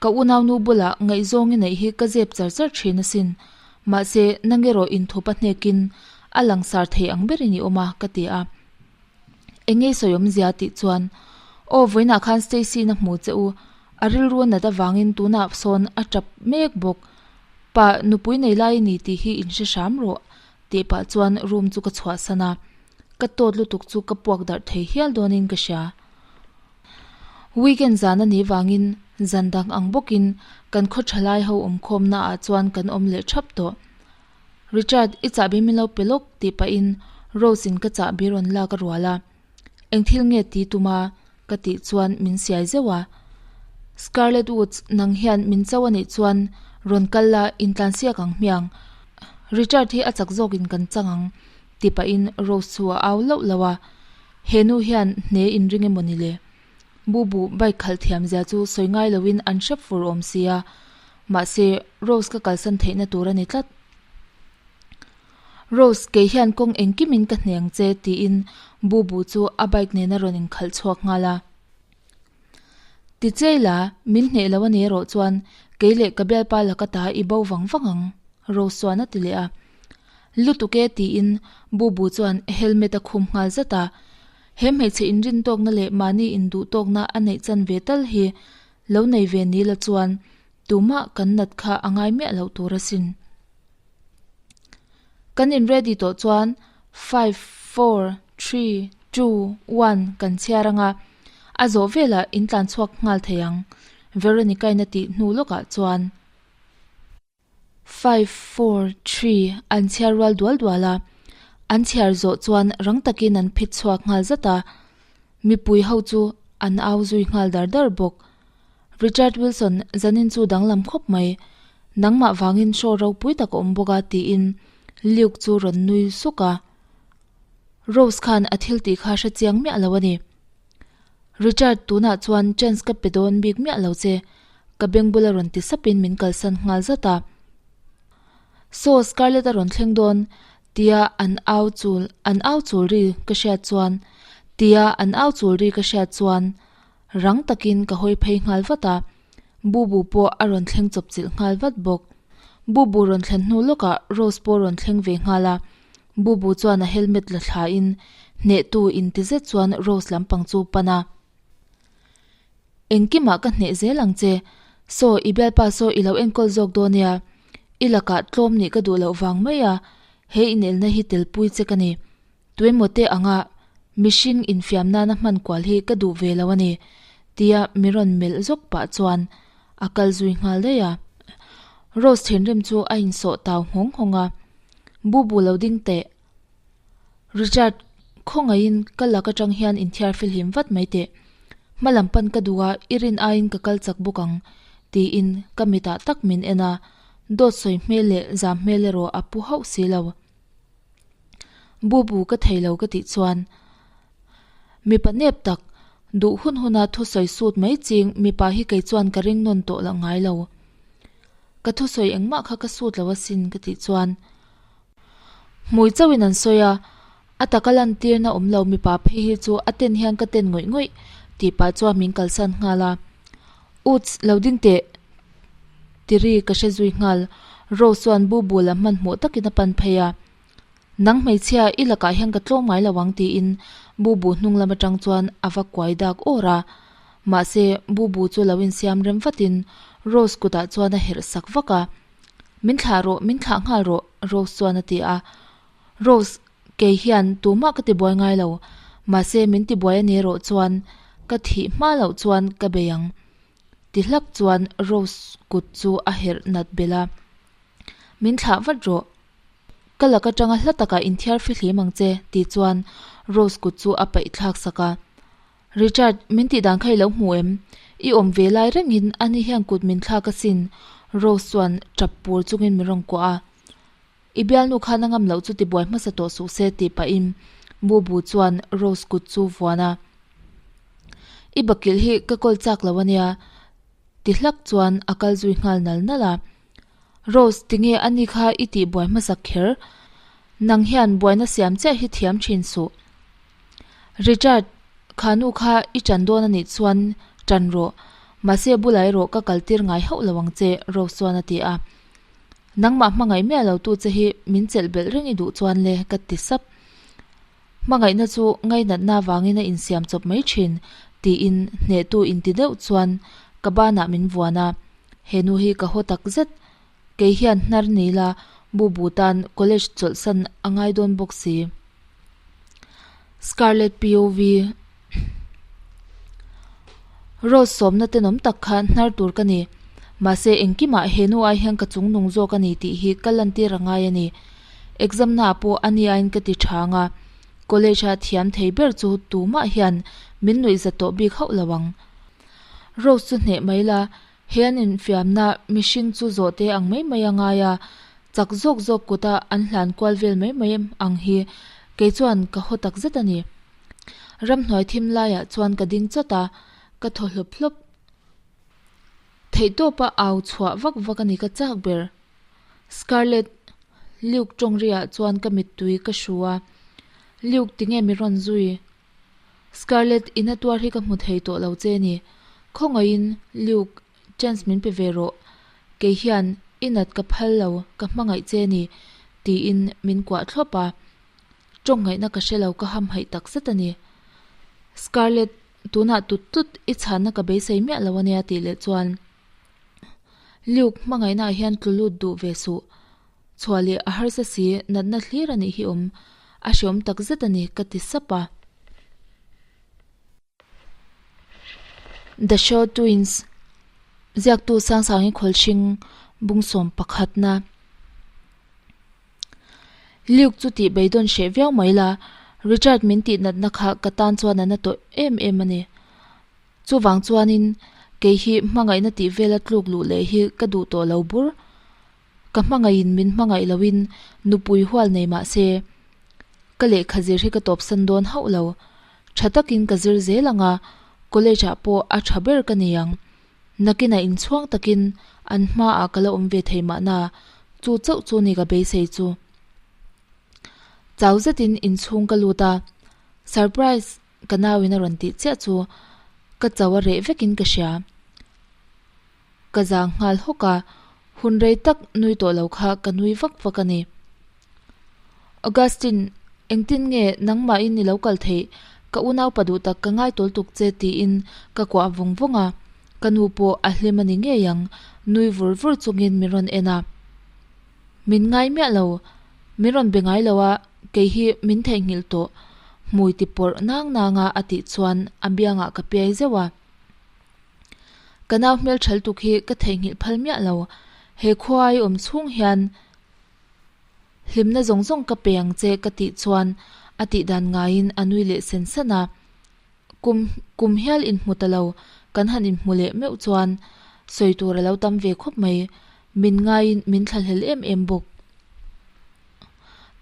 ka unaunu bulah ngaihzawng i neih hi ka zep char char thin asin. Mahse, nang erawh inthup a hnekin a langsar thei ang berin i awm a, ka ti a. Eng nge sawi awmzia tih chuan, Aw, vawiinah khan Stacy-in a hmu che u, a rilru a nat avangin tunah sawn a tap mek bawk. Pa, nupui nei lai i ni tih hi in hre hram rawh, tih pah chuan room chu ka chhuahsan a, ka tawt lutuk chu ka puak darh thei hial dawnin ka hria. Weekend zan a nih vangin zan dang ang bawkin kan khaw thalai ho awmkhawmna ah chuan kan awm leh thap tawh. Richard, i chahbi min lo pe lawk tih pahin Rose in ka chahbi rawn lak a rual a. Eng thil nge ti tum a? ka tih chuan min siai zeuh a. Scarlett Woods, nang hian min cho a nih chuan rawn kal la, intlansiak ang hmiang. Richard hi a chak zawkin kan chang ang ti pahin Rose chu a au lauh lauh a. He nu hian hne inring emaw ni le? Bubu bike khalh thiam zia chu sawi ngai loin an hrep fur awm sia. Mahse, Rose ka kalsan theihna tur a ni tlat. Rose, kei hian kawng engkimin ka hneng che tiin Bubu chu a bike nen a rawn inkhalh chhuak nghal a. Tichei la, min hneh lo a ni erawh chuan kei leh ka bialpa laka ta i bo vang vang ang, Rose chuan a ti leh a. Lutuk e tiin Bubu chuan helmet a khum nghal zat a. He hmeichhe inrintawkna leh mahni induhtawkna a neih chan ve tal hi lo nei ve ni la chuan tumah kan nat kha a ngai miah loh tur asin. Kan in ready tawh chuan five, four, three, two, one kan chhiar anga a zawh velah in tlan chhuak nghal thei ang Veronica-in a tih hnu lawkah chuan five, four, three an chhiar rual dual dual a, an chhiar zawh chuan rang takin an phit chhuak nghal zat a, mipui ho chu an au zui nghal dar dar bawk. Richard Wilson, Zanin chu danglam khawp mai. Nangmah vangin show ropui tak a awm bawk a tiin Luke chu rawn nui suk a. Rose khan a thil tih kha hre chiang miah lo a ni. Richard, tunah chuan chance ka pe dawn bik miah lo che, ka beng bula rawn ti sapin min kalsan nghal zat a. Saw, Scarlett a rawn thleng dawn, tia an au chul an au chul ri ka hriat chuan tia an au chul ri ka hriat chuan Rang takin ka hawi phei nghal vat a, Bubu pawh a rawn thleng chawp chilh nghal vat bawk. Bubu rawn thlen hnu lawkah Rose pawh rawn thleng ve nghal a, Bubu chuan a helmet la thlain hnehtu inti zet chuan Rose lampang chu pan a. Engkimah ka hneh zel ang che, saw i bialpa saw i lo enkawl zawk dawn nia, i lakah tlawm nih ka duh loh vang mai a, he inelna hi telpui che ka ni. Tuemaw te anga mihring infiam nana hman kual hi ka duh ve lo a ni, tia mi rawn melh zawk pah chuan a kal zui nghal daih a. Rose thinrim chu a insawh tau nghawng nghawng a, Bubu lo ding teh. Richard, khawngaihin ka lak atang hian inthiar filhim vat mai teh. Hma lam pan ka duh a, i rin aiin ka kal chak bawk ang, tiin ka mitah tak min en a, dawt sawi hmel leh zam hmel erawh a pu hauh si lo. Bubu ka thei lo ka tih chuan mipa nep tak duh hun huna thusawi sut mai ching mipa hi kei chuan ka ring nawn tawh lah ngai lo. Ka thusawi engmah kha ka sut lo asin ka tih chuan hmui chauhin an sawi a, a taka lantirna awm lo mipa phei hi chu a ten hian ka ten ngawih ngawih tih pah chuan min kalsan nghal a. Uts, lo ding teh! Ti ri ka hre zui nghal. Rose chuan Bubu la hmanhmawh takin a pan phei a. Nang hmeichhia, i lakah hian ka tlawm ngai lo ang tiin Bubu hnung lam atang chuan a va kuai dak awr a. Mahse, Bubu chu lo insiam rem vatin Rose kutah chuan a herh sak vak a. Min thlah rawh, min thlah nghal rawh, Rose chuan a ti a. Rose, kei hian tumah ka tibuai ngai lo, mahse min tibuai a ni erawh chuan ka thih hma loh chuan ka bei ang. Ti hlak chuan Rose kut chu a herh nat belh a, Min thlah vat rawh. Ka lak atanga hla takah inthiar fihlim ang che, tih chuan Rose kut chu a paih thlak sak a. Richard, min tih dan kha i lo hmu em? I awm ve lai rengin ani hian kut min thlak asin, Rose chuan tap pur chungin min rawn kuah a. I bialnu khan a ngam loh chu tibuai hmasa tawh suh se tih pahin Bubu chuan Rose kut chu vuan a. I bakilh hi ka kawl chak lo ania ti hlak chuan a kal zui nghal nal nal a. Rose, tinge ani kha i tih buai hmasak kher? Nang hian buaina siam chiah hi thiam thin suh. Richard, kha nu kha i tan dawn anih chuan tan rawh. Mahse bulah erawh ka kaltir ngai hauh lo ang che Rose chuan a ti a. Nangmah hmangaih miah lo tu che hi min chelh belh reng i duh chuan le ka ti sap. Hmangaihna chu ngainatna avangin a insiam chawp mai thin tiin hnehtu inti deuh chuan ka banah min vuan a, he nu hi ka haw tak zet. Kei hian hnar ni la Bubu tan college chawlhsan a ngai dawn bawk si. Scarlett POV. Rose sawmna tenawm tak kha hnar tur ka ni. Mahse engkimah he nu ai hian ka chungnung zawk a ni tih hi ka lantir a ngai a ni. Exam naah pawh a ni aiin ka ti tha ang a, college a thiam thei ber chu tumah hian min nuihza tawh bik hauh lo ang. Rose chu hneh mai la, he an infiamna mihring chu zawhte ang mai mai a ngai a. Chak zawk zawk kuta an hlan kual vel mai mai ang hi kei chuan ka haw tak zet a ni. Ramhnuai thim laiah chuan ka ding chawt a, ka thaw hlawp hlawp. Theihtawpa au chhuah vak vak a ni ka chak ber. Scarlett, Luke tawng riah chuan ka mittui ka hru a, Luke tinge mi rawn zui? Scarlett, ina tuar hi ka hmu thei tawh lo che ni. Khawngaihin, Luke, chance min pe ve rawh. Kei hian i nat ka phal lo, ka hmangaih che ni, tiin min kuah thlawp a. Tawng ngaihna ka hre lo, ka hamhaih tak zet a ni. Scarlett, tunah tut tut i chhanna ka beisei miah lo ania tih leh chuan Luke hmangaihna ah hian tlu lut duh ve suh. Chhuah leh a harsa si, natna thlir a nih hi awm. A hreawm tak zet a ni, ka ti sap a. The Shaw Twins ziaktu Sangsangi Khawlhring bungsawm pakhatna. Luke chu tih beidawn hreh viau mai la, Richard min tih natna kha ka tan chuan a na tawh em em a ni. Chuvang chuanin kei hi hmangaihna tih vela tluk luh leh hi ka duh tawh lo bur. Ka hmangaihin min hmangaih loin nupui hual nei mah se, ka lehkha zir hi ka tawpsan dawn hauh lo. Tha takin ka zir zel ang a, college ah pawh a tha ber ka nei ang. Nakinah inchhuang takin an hmaah ka la awm ve thei mahna, chu chauh chu ni ka beisei chu. Chau zetin inchhung ka lut a, Surprise! Ka nauin a rawn tih chiah chu ka cho a reh vekin ka hria. Ka zang nghal hawk a, hun rei tak nui tawh lo kha ka nui vak vak a ni. Augustine, engtin nge nangmahin i lo kal theih? Ka unaupa duh tak ka ngai tawl tuk che tiin ka kuah vawng vawng a, ka nu pawh a hlim a ni ngei ang, nui vur vur chungin min rawn en a. Min ngai miah lo, min rawn be ngai lo a, kei hi min theihnghilh tawh, hmui ti pawrh nang nang a a tih chuan a biangah ka piai zeuh a. Ka nau hmelthal tuk hi ka theihnghilh phal miah lo, he khua i awm chhung hian hlimna zawng zawng ka pe ang che ka tih chuan a tih dan ngaiin a nui leh sen sen a. Kum kum hial inhmu ta lo, kan han inhmu leh meuh chuan sawi tur a lo tam ve khawp mai, min ngaiin min thlahlel em em bawk.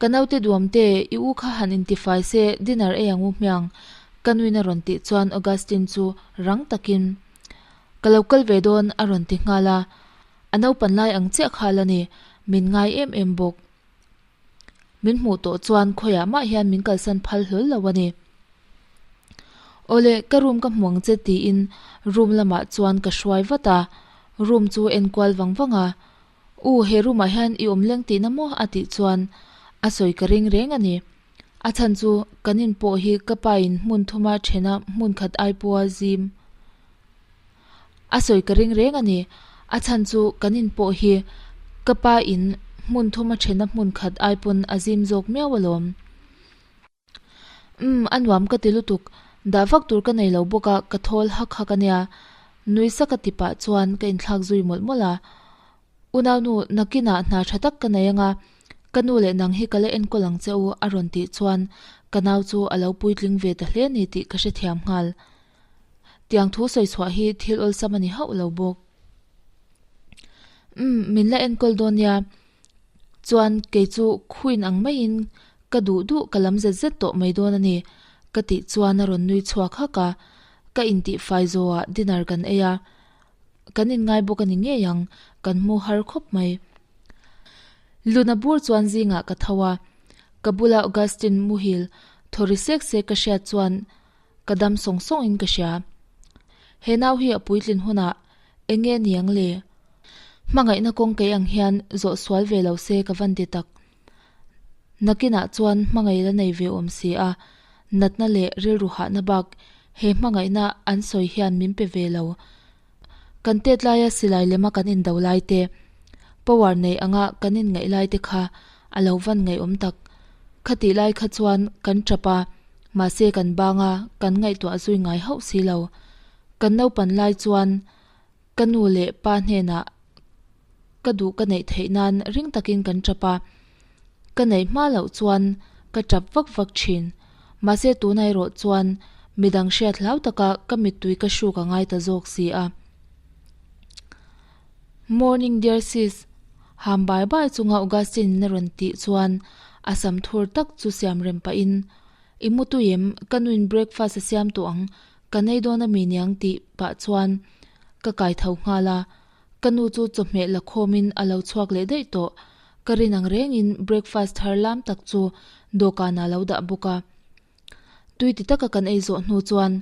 Ka naute duamte, i u kha han intifai se dinner ei ang u hmiang, ka nuin a rawn tih chuan Augustine chu rang takin, Ka lo kal ve dawn a rawn ti nghal a, a naupan lai ang chiah kha la ni, min ngai em em bawk. Min hmuh tawh chuan khawiah mah hian min kalsan phal hlawl lo a ni. Awle, ka room ka hmu ang che tiin room lamah chuan ka hruai vat a, room chu en kual vang vang a, U, he room ah hian i awm leng tihna maw? a tih chuan a sawi ka ring reng a ni. A chhan chu kan in pawh hi ka pa in hmun thuma thena hmun khat ai pawha zim a sawi ka ring reng a ni. A chhan chu kan in pawh hi ka pa in hmun thuma thena hmun khat ai pawn a zim zawk miau alawm. Umm, a nuam ka ti lutuk. Dah vak tur ka nei lo bawk a, ka thawl hak hak a nia. Nui sak a ti pah chuan ka inthlak zui mawlh mawlh a. Unaunu, nakinah hna tha tak ka nei anga, ka nu leh nang hi ka la enkawl ang che u a rawn tih chuan ka nau chu a lo puitling ve ta hle a ni tih ka hrethiam nghal. Tiang thu sawi chhuah hi thil awlsam a ni hauh lo bawk. Umm, min la enkawl dawn nia. Chuan kei chu queen ang maiin ka duh duh ka lam zet zet tawh mai dawn a ni ka tih chuan a rawn nui chhuak hak a, ka intihfai zawhah dinner kan ei a, kan inngai bawk a ni ngei ang, kan hmu har khawp mai. Luna bur chuan zingah ka tho a, ka bula Augustine muhil thaw ri sek sek ka hriat chuan ka dam sawng sawngin ka hria. He nau hi a puitlin hunah eng nge niang le? Hmangaihna kawng kei ang hian zawh sual ve lo se ka van ti tak. Nakinah chuan hmangaih la nei ve awm si a, natna leh rilru hahna bak he hmangaihna an sawi hian min pe ve lo. Kan tet laia silai lema kan indo lai te, power nei anga kan inngaih lai te kha a lo van ngaihawm tak. Khatih lai kha chuan kan tap a, mahse kan bang a, kan ngaihtuah zui ngai hauh si lo. Kan naupan lai chuan Ka nu leh pa hnenah ka duh ka neih theih nan ring takin kan tap a, ka neih hma loh chuan ka tap vak vak thin. Mahse tuna erawh chuan midang hriat hlau taka ka mittui ka hruk a ngai ta zawk si a. Morning dear sis. Ham bai bai chunga Augustine-in a rawn tih chuan a sam thur tak chu siam rem pahin, I mu tui em? Ka nuin breakfast a siam tawh ang, kan ei dawn a mi niang tih pah chuan ka kai tho nghal a. Ka nu chu chawhmeh la khawmin a lo chhuak leh daih tawh. Ka rin ang rengin breakfast thar lam tak chu dawhkanah a lo dah bawk a. Tui ti taka kan ei zawh hnu chuan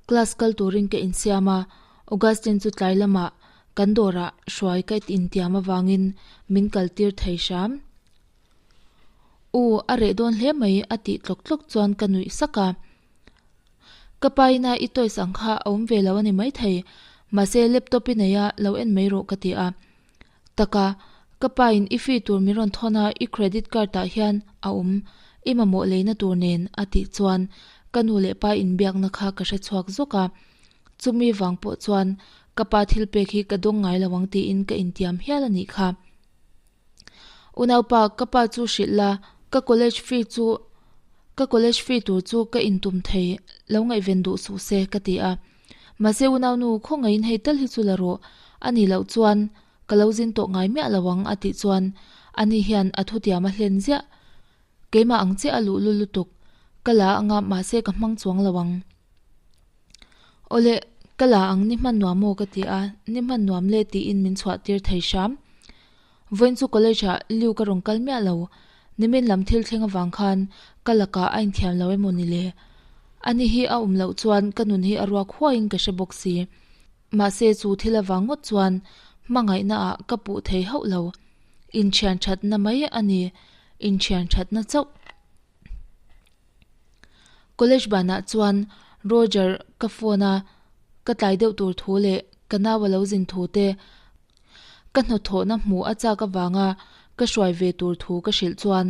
class kal turin ka insiam a, Augustine chu tlai lamah kan dawrah hruai ka intiam avangin min kal tir thei hram. U, a reh dawn hle mai a tih tlawk tlawk chuan ka nuih sak a. Ka pa ina i toys ang kha a awm ve lo a ni maithei, mahse laptop i nei a, lo en mai rawh ka ti a. Taka, ka pa in i fee tur min rawn thawn a, i credit card ah hian a awm, i mamawh leina tur nen a tih chuan ka nu leh pa inbiakna kha ka hre chhuak zawk a. Chumi vang pawh chuan ka pa thil pek hi ka dawng ngai lo ang tiin ka intiam hial a nih kha. Unaupa, ka pa chu hrilh la, ka college fee chu ka college fee tur chu ka intum thei lo ngaihven duh suh se ka ti a. Mahse unaunu khawngaihin hei tal hi chu la rawh, a nih loh chuan ka lo zin tawh ngai miah lo ang a tih chuan ani hian a thutiam a hlen ziah. Keimah ang chiah a luhlul lutuk, ka la anga mahse ka hmang chuang lo ang. Awle, ka la ang ni hman nuam aw ka ti a, ni hman nuam le tiin min chhuah tir thei hram. Vawiin chu college ah Liu ka rawn kal miah lo, nimin lam thil thleng avang khan ka lakah a inthiam lo emaw ni le? Ani hi a awm loh chuan ka nun hi a ruak huaiin ka hre bawk si. Mahse chu thil avang ngawt chuan hmangaihna ah ka puh thei hauh lo. Inthian thatna mai a ni, inthian thatna chauh. College banah chuan Roger ka phone a, ka tlai deuh tur thu leh ka nau a lo zin thu te, ka hnawthawhna hmuh a chak avanga ka hruai ve tur thu ka hrilh chuan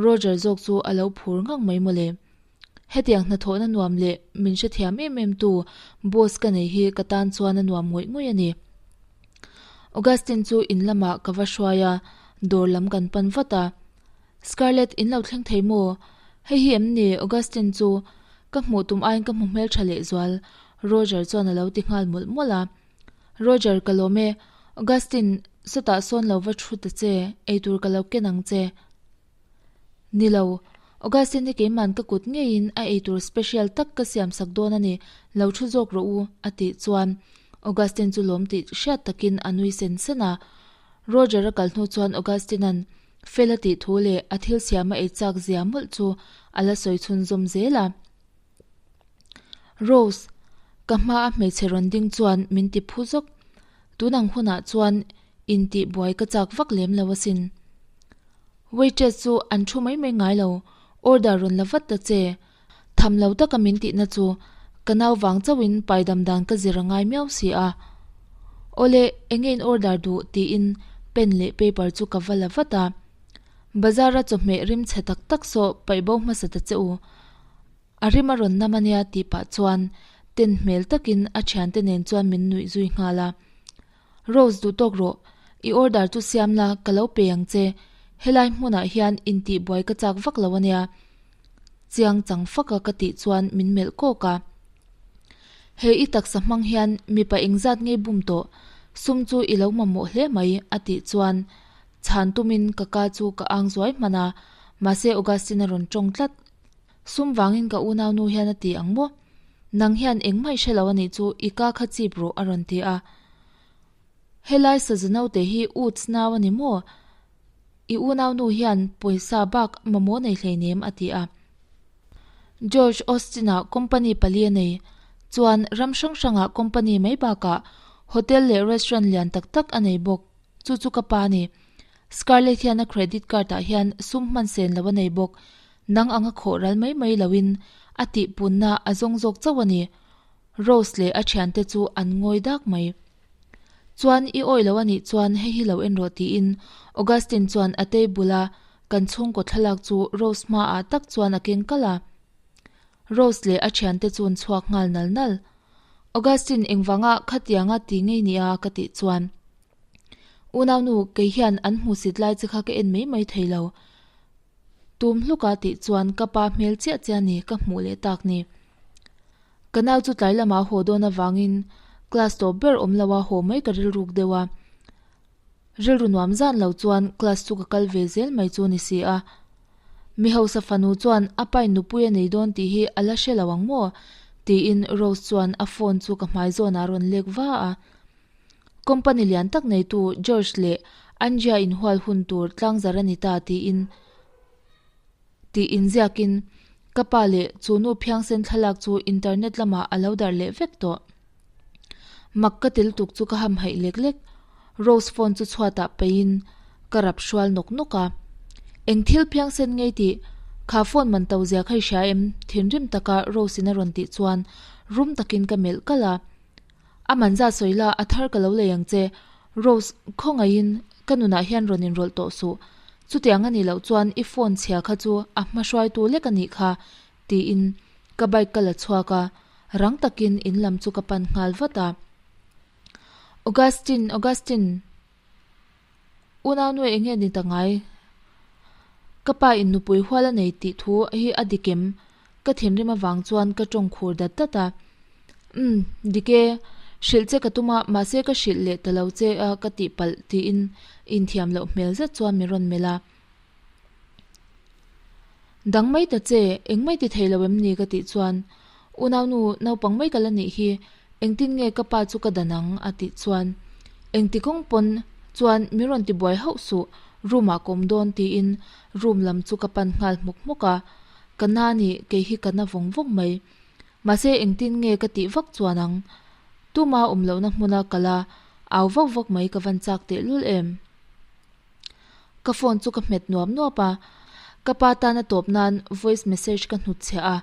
Roger zawk chu a lo phur ngang mai mawle. Hetiang hnathawhna nuam leh min hrethiam em em tu boss ka nei hi ka tan chuan a nuam ngawih ngawih a ni. Augustine chu in lamah ka va hruai a, dawr lam kan pan vat a. Scarlett, in lo thleng thei maw? Hei hi em ni? Augustine chu ka hmuh tum aiin ka hmu hmeltha lehzual, Roger chuan a lo ti nghal mawlh mawlh a. Roger, ka lawm e. Augustine, sawtah sawn lo va thu ta che, eitur ka lo ken ang che. Ni lo, Augustine hi keiman ka kut ngeiin a eitur special tak ka siam sak dawn a ni, lo thu zawk rawh u, a tih chuan Augustine chu lawm tih hriat takin a nui sen sen a. Roger a kal hnu chuan Augustine-a'n Fel a tih thu leh a thil siam a ei chak zia mawlh chu a la sawi chhunzawm zel a. Rose, ka hma a hmeichhe rawn ding chuan min ti phu zawk. Tun ang hunah chuan intih buai ka chak vak lem lo asin. Waitress chu an thu mai mai ngai lo, order rawn la vat ta che. Tham lo taka min tihna chu ka nau vang chauhin paidam dan ka zir a ngai miau si a. Awle, enge in order duh tiin pen leh paper chu ka va la vat a. Bazar a chawhmeh rim chhe tak tak saw paih bo hmasa ta che u. A rim a rawn nam ania tih pah chuan ten hmel takin a thiante nen chuan min nuih zui nghal a. Rose duh tawk rawh, i order chu siam la ka lo pe ang che, helai hmunah hian intih buai ka chak vak lo ania. Chiang chang fak a ka tih chuan min melh kawk a. He i taksa hmang hian mipa engzat ngei bum tawh, sum chu i lo mamawh hle mai a tih chuan chhan tumin ka ka chu ka ang zuai hman a, mahse Augustine a rawn tawng tlat. Sum vangin ka unaunu hian a ti ang maw? Nang hian engmah i hre lo a nih chu i ka kha chip rawh a rawn ti a. Helai saza naute hi Woods nau a ni maw? I unaunu hian pawisa bak mamawh nei hleinem a ti a. George Austin-a company pali a nei chuan ram hrang hrangah company mai bakah hotel leh restaurant lian tak tak a nei bawk. Chu chu ka pa a ni. Scarlett hian a credit card ah hian sum hman sen lo a nei bawk. Nang anga khawh ral mai mai loin a tihpunna a zawng zawk chauh a ni. Rose leh a thiante chu an ngawi dak mai. Chuan i awih lo a nih chuan hei hi lo en rawh tiin Augustine chuan a table a kan chhungkaw thlalak chu Rose hmaah tak chuan a keng kalh a. Rose leh a thiante chu an chhuak nghal nal nal. Augustine engvanga khatianga ti ngei nia ka tih chuan Unaunu kei hian an hmuhsit lai che kha ka en mai mai thei lo. Tum hluka tih chuan ka pa hmel chiah chiah ni ka hmuh leh tak ni. Ka nau chu tlai lamah haw dawn avangin class tawp ber awm loa haw mai ka rilruk deuh a. Rilru nuam zan lo chuan class chu ka kal ve zel mai chu ni si a. Mi hausa fanu chuan a pain nupui a nei dawn tih hi a la hre lo ang maw? tiin Rose chuan a phone chu ka hmai zawnah a rawn lek va a. Company lian tak neitu George leh Andrea inhual hun tur tlangzar a ni ta tiin tih inziakin ka pa leh chu nu phiangsen thlalak chu internet lamah a lo darh leh vek tawh. Mak ka tel tuk chu ka hamhaih lek lek. Rose phone chu chhuatah peihin ka rap hrual nawk nawk a. Eng thil phiangsen ngei tih? Kha phone man to zia kha i hria em? Thinrim taka Rose in a rawn tih chuan rum takin ka melh kalh a. A man zat sawi la, a thar ka lo lei ang che. Rose, khawngaihin ka nunah hian rawn inrawlh tawh suh. Chutiang a nih loh chuan i phone chhia kha chu a hma hruaitu lek a nih kha, tiin ka bike ka la chhuak a, rang takin in lam chu ka pan nghal vat a. Augustine, Augustine! Unaunu eng nge ni ta ngai? Ka pa in nupui hual a nei tih thu hi a dik em? Ka thinrim avang chuan ka tawng khur dat dat a. Umm, dik e. Hrilh che ka tum a, mahse ka hrilh leh ta lo che a ka tih palh tiin inthiam loh hmel zet chuan min rawn melh a. Dang mai ta che, engmai ti thei lo em ni ka tih chuan, Unaunu naupang mai ka la nih hi, engtin nge ka pa chu ka dan ang a tih chuan, Engti kawng pawn chuan min rawn ti buai hauh suh, room ah ka awm dawn tiin room lam chu ka pan nghal hmawk hmawk a, ka na ni kei hi ka na vawng vawng mai. Mahse engtin nge ka tih vak chuan ang, tuma awm lohna hmuna kal a, au vak vak mai ka van chak tehlul em. Ka phone chu ka hmet nuap nuap a, ka pa tana tawp nan voice message ka hnutchhiah a,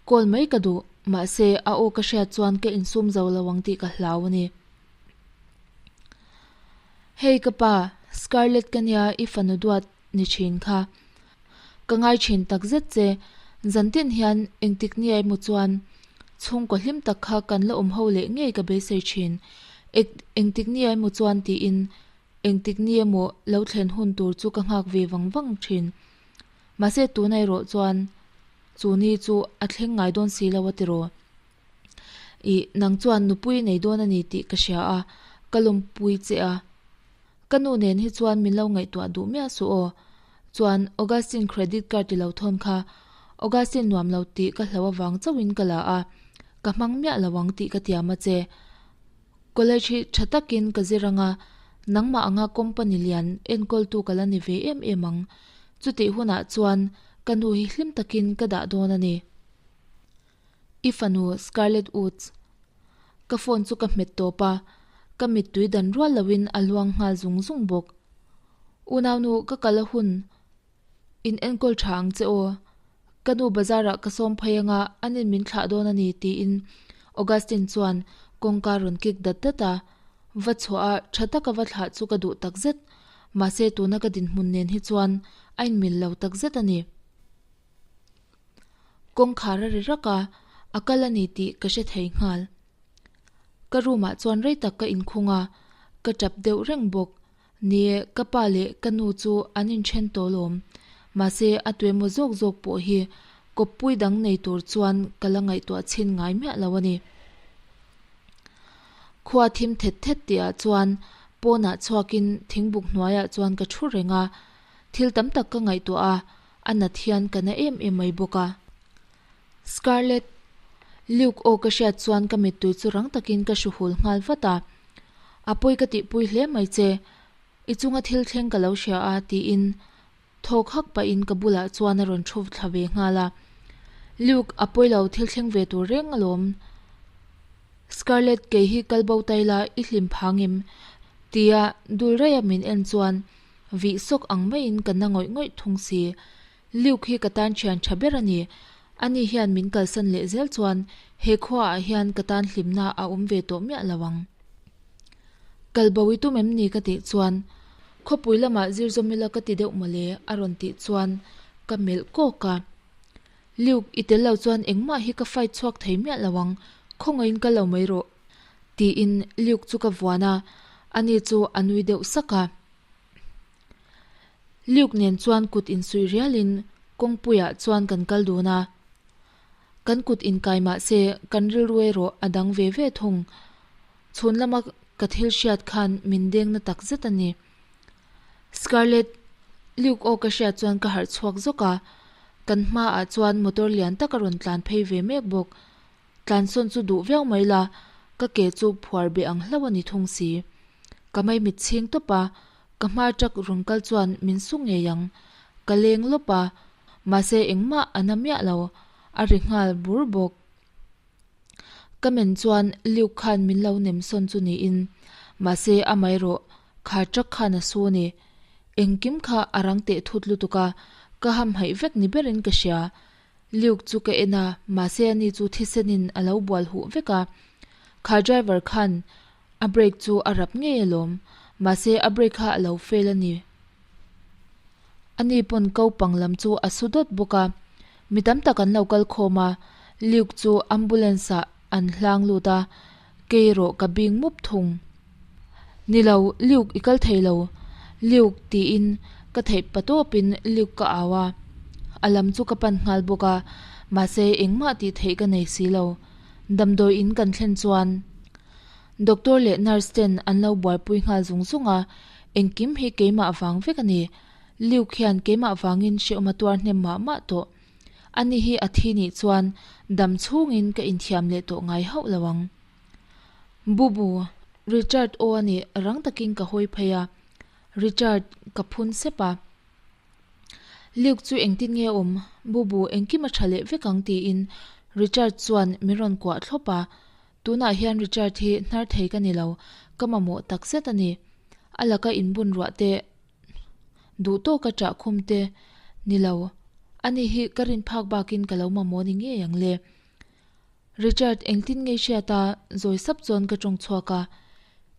call mai ka duh, mahse a aw ka hriat chuan ka insum zo lo ang tih ka hlau a ni. Hey ka pa, Scarlett ka nia i fanu duat ni thin kha. Ka ngai thin tak zet che, zantin hian engtik ni emaw chuan chhungkaw hlim tak kha kan la awm ho leh ngei ka beisei thin, engtik ni emaw chuan tiin Engtik ni emaw lo thlen hun tur chu ka nghak ve vang vang thin. Mahse tuna erawh chuan chu ni chu a thleng ngai dawn si lo a tiraw. Ih, nang chuan nupui nei dawn a ni tih ka hria a, ka lawmpui che a. Ka nu nen hi chuan min lo ngaihtuah duh miah suh aw. Chuan Augustine credit card i lo thawn kha Augustine nuam lo tih ka hlo avang chauhin ka la a, ka hmang miah lo ang tih ka tiam a che. College hi tha takin ka zir anga, nangmah anga company lian enkawltu ka la ni ve em em ang. Chutih hunah chuan ka nu hi hlim takin ka dah dawn a ni. I fanu Scarlett Woods. Ka phone chu ka hmet tawp a, ka mittui dan rual loin a luang nghal zung zung bawk. Unaunu ka kal a hun In enkawl tha ang che aw. Ka nu bazar ah ka sawm phei anga an in min thlah dawn a ni tiin Augustine chuan kawngka rawn kik dat dat a. Va chhuah a tha taka va thlah chu ka duh takzet. Mahse tuna ka dinhmun nen hi chuan a inmil lo takzet a ni. Kawngkhar a ri rak a, a kal a ni tih ka hre thei nghal. Ka room ah chuan rei tak ka inkhung a, ka tap deuh reng bawk. Nie, ka pa leh ka nu chu an inthen tawh lawm. Mahse, a tuemaw zawk zawk pawh hi kawppui dang nei tur chuan ka la ngaihtuah chhin ngai miah lo a ni. Khua thim thet thet tihah chuan pawnah chhuakin thingbuk hnuaiah chuan ka thu reng a, thil tam tak ka ngaihtuah a, a nat hian ka na em em mai bawk a. Scarlett, Luke aw ka hriat chuan ka mittui chu rang takin ka hru hul nghal vat a. A pawi ka tihpui hle mai che, i chunga thil thleng ka lo hria a tiin thawk hak pahin ka bulah chuan a rawn thu thla ve nghal a. Luke, a pawi lo thil thleng ve tur reng alawm. Scarlett, kei hi kal bo tai la i hlim phang em? tia dul raia min en chuan vih sawk ang maiin ka na ngawih ngawih thung si. Luke hi ka tan thian tha ber a ni. Ani hian min kalsan leh zel chuan he khuaah hian ka tan hlimna a awm ve tawh miah lo ang. Kal bo i tum em ni ka tih chuan khawpui lamah zir zawm ila ka ti deuh mawle a rawn tih chuan ka melh kawk a. Luke i tel lo chuan engmah hi ka fight chhuak thei miah lo ang, khawngaihin kal lo mai rawh tiin Luke chu ka vuan a, ani chu a nui deuh sak a. Luke nen chuan kut insuih rialin kawngpuiah chuan kan kal dun a. Kan kut inkai mah se kan rilru erawh a dang ve ve thung. Chhun lama ka thil hriat khan min deng na tak zet a ni. Scarlett, Luke aw ka hriat chuan ka harh chhuak zawk a, kan hmaah chuan motor lian tak a rawn tlan phei ve mek bawk. Tlansawn chu duh viau mai la, ka ke chu phuar beh ang hlauh a ni thung si. Ka maimit chhing tawp a, ka hma truck rawn kal chuan min su ngei ang. Ka leng lawp a, mahse engmah a na miah lo, a ri nghal bur bawk. Ka men chuan Luke khan min lo nem sawn chu niin, mahse amaherawh kha truck khan a su a ni. Engkim kha a rang teh thut lutuk a, ka hamhaih vek ni berin ka hria. Luke chu ka en a, mahse ani chu thisenin a lo bual huh vek a. Kha driver khan a brake chu a rap ngei alawm, mahse a brake kha a lo fail a ni. Ani pawn ko pang lam chu a su dawt bawk a. Mi tam tak an lo kal khawm a, Luke chu ambulance ah an hlang lut a, kei erawh ka bing mup thung. Ni lo, Luke i kal thei lo, Luke tiin ka theih pa tawpin Luke ka au a, a lam chu ka pan nghal bawk a, mahse engmah tih theih ka nei si lo. Damdawi in kan thlen chuan Doctor leh nurse ten an lo buaipui nghal zung zung a, engkim hi keimah vang vek a ni. Luke hian keimah vangin hrehawm a tuar hnem mah mah tawh. Ani hi a thi nih chuan dam chhungin ka inthiam leh tawh ngai hauh lo ang. Bubu, Richard aw a nih rang takin ka hawi phei a, Richard ka phun sep a. Luke chu engtin nge awm? Bubu, engkim a tha leh vek ang tiin Richard chuan min rawn kuah thlawp a. Tunah hian Richard hi hnar thei ka ni lo, ka mamawh takzet a ni. A laka inbun ruah te Duh tawka ṭah khum te ni lo, ani hi ka rin phak bakin ka lo mamawh ni ngei ang le. Richard, engtin ngei hriat a, zawi sap chuan ka ṭawng chhuak a.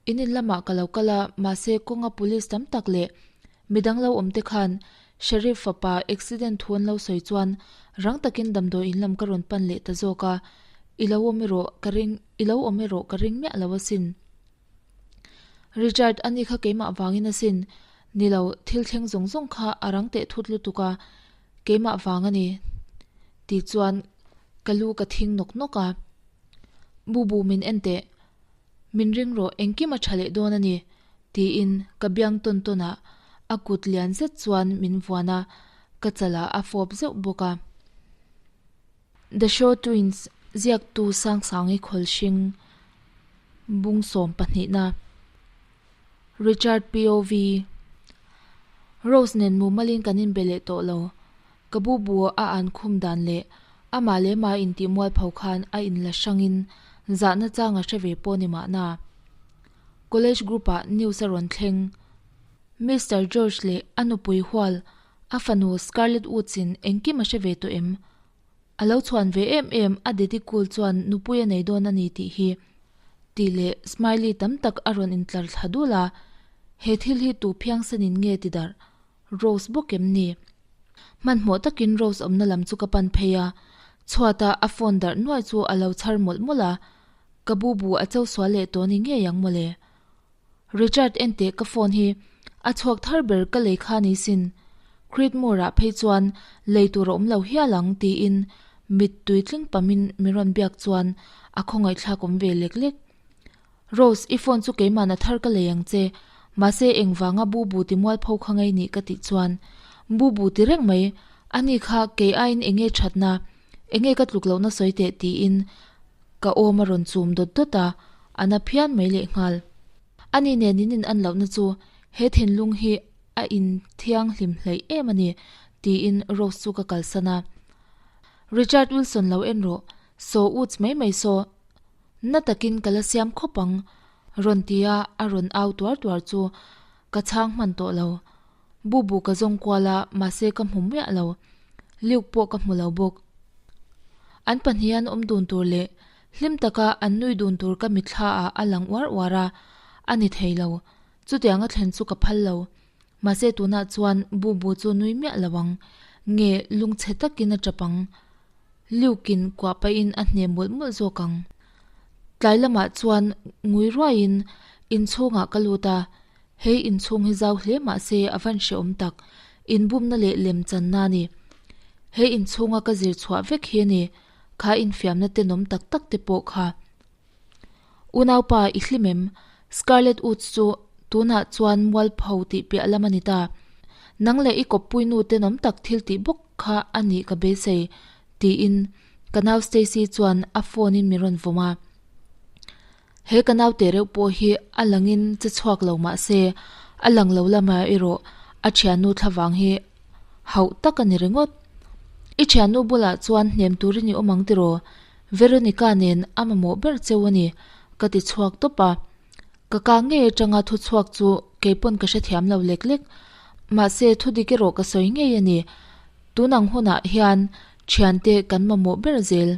In in lamah ka lo kal a, mahse kawnga police tam tak leh midang lo awm te khan Sheriff fapa accident thu an lo sawi chuan rang takin damdawi in lam ka rawn pan leh ta zawk a, i lo awm erawh ka ring, i lo awm erawh ka ring miah lo asin. Richard, ani kha keimah vangin asin. Ni lo, thil thleng zawng zawng kha a rang teh thut lutuk a, keimah vang a ni. Ti chuan ka lu ka thing nawk nawk a. Bubu min en teh. Min ring rawh, engkim a tha leh dawn a ni, tiin ka biang tawn tawn ah a kut lian zet chuan min vuan a, ka chalah a fawp zeuh bawk a. The Shaw Twins ziaktu Sangsangi Khawlhring bung sawm pahnihna Richard POV Rose nen mumalin kan inbe leh tawh lo. Ka bu bu a an khum dan leh amah leh mah intih mualpho khan a inla hrangin zahna chang a hre ve pawh ni mahna. College group ah news a rawn thleng. Mister George leh a nupui hual A fanu Scarlett Woods in engkim a hre ve tawh em? A lo chhuan ve em em a Daddy Cool chuan nupui a nei dawn a ni tih hi. Tih leh Smiley tam tak a rawn intlar thla dul a, he thil hi tu phiangsen in nge ti darh? Rose bawk em ni? Hmanhmawh takin Rose awmna lam chu ka pan phei a, chhuata a phone darh nuai chu a lo chhar mawlh mawlh a, ka bu bu a cho sual leh tawh ni ngei ang mawle. Richard enteh ka phone hi a chhuak thar ber ka lei kha ni sin. Creedmoor ah phei chuan lei tur a awm lo hial ang tiin mit tui tling pamin min rawn biak chuan a khawngaihthlak awm ve lek lek. Rose i phone chu keimahna thar ka lei ang che mahse engvanga bu bu ti mualpho kha ngei nih ka tih chuan bu bu ti reng mai ani kha kei aiin enge thatna enge ka tluk lohna sawi teh tiin Ka awm a rawn chum dawt dawt a, a na phian mai lehnghal. Ani nen in in an lohna chu he thinlung hi a in thianghlim hleih em a ni, tiin Rose chu ka kalsan a. Richard Wilson lo en rawh, saw uts mai mai saw, na takin ka la siam khawp ang, rawn ti a a rawn au tuar tuar chu ka chhang hman tawh lo. Bu bu ka zawng kual a, mahse ka hmu miah lo. Luke pawh ka hmu lo bawk. An pahnih an awm dun tur leh hlim taka an nui dun tur ka mitthla ah a lang uar uar a, a ni thei lo. Chutiang a thlen chu ka phal lo. Mahse tunah chuan bu bu chu nui miah lo ang. Nge lungchhe takin a tap ang. Luke-in kuah pahin a hne mawlh mawlh zawk ang. Tlai lamah chuan ngui ruaiin inchhungah ka lut a, Hei inchhung hi zau hle mah se a van hrehawm tak, inbumna leh lem channa a ni. Hei inchhunga ka zir chhuah vek hi a ni, kha infiamna tenawm tak tak te pawh kha. Unaupa, i hlim em? Scarlett Woods chu. Tunah chuan mualpho tih piah lam a ni ta. Nang leh i kawppui nu tenawm tak thil tih bawk kha a nih ka beisei, tiin ka nau Stacy chuan a phone in min rawn vawm a. He ka naute reuh pawh hi a langin che chhuak lo mah se, a lang lo lamah erawh a thiannu thlavang hi hauh tak a ni ringawt. I thiannu bulah chuan hnem turin i awm ang tiraw? Veronica nen a mamawh ber cheu a ni, ka ti chhuak tawp a. Ka kang ngei atanga thu chhuak chu keipawn ka hrethiam lo lek lek. Mahse, thu dik erawh ka sawi ngei a ni. Tun ang hunah hian thiante kan mamawh ber zel.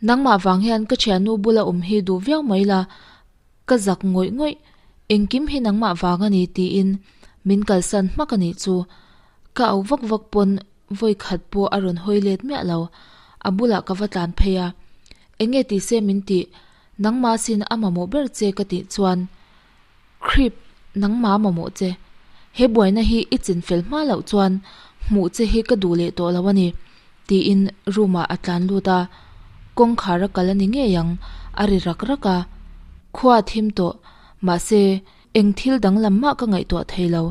Nangmah vang hian ka thiannu bula awm hi duh viau mai la, ka zak ngawih ngawih, engkim hi nangmah vang a ni tiin min kalsan hmak a nih chu. Ka auh vak vak pawn vawi khat pawh a rawn hawi let miah lo, a bulah ka va tlan phei a. Enge ti se min tih, nangmah sin a mamawh ber che ka tih chuan Khrip, nangmah mamawh che. He buaina hi i chin fel hma loh chuan hmuh che hi ka duh leh tawh lo a ni, tiin room ah a tlan lut a. Kawngkhar a kal a ni ngei ang, a ri rak rak a. Khua a thim tawh, mahse eng thil danglam mah ka ngaihtuah thei lo.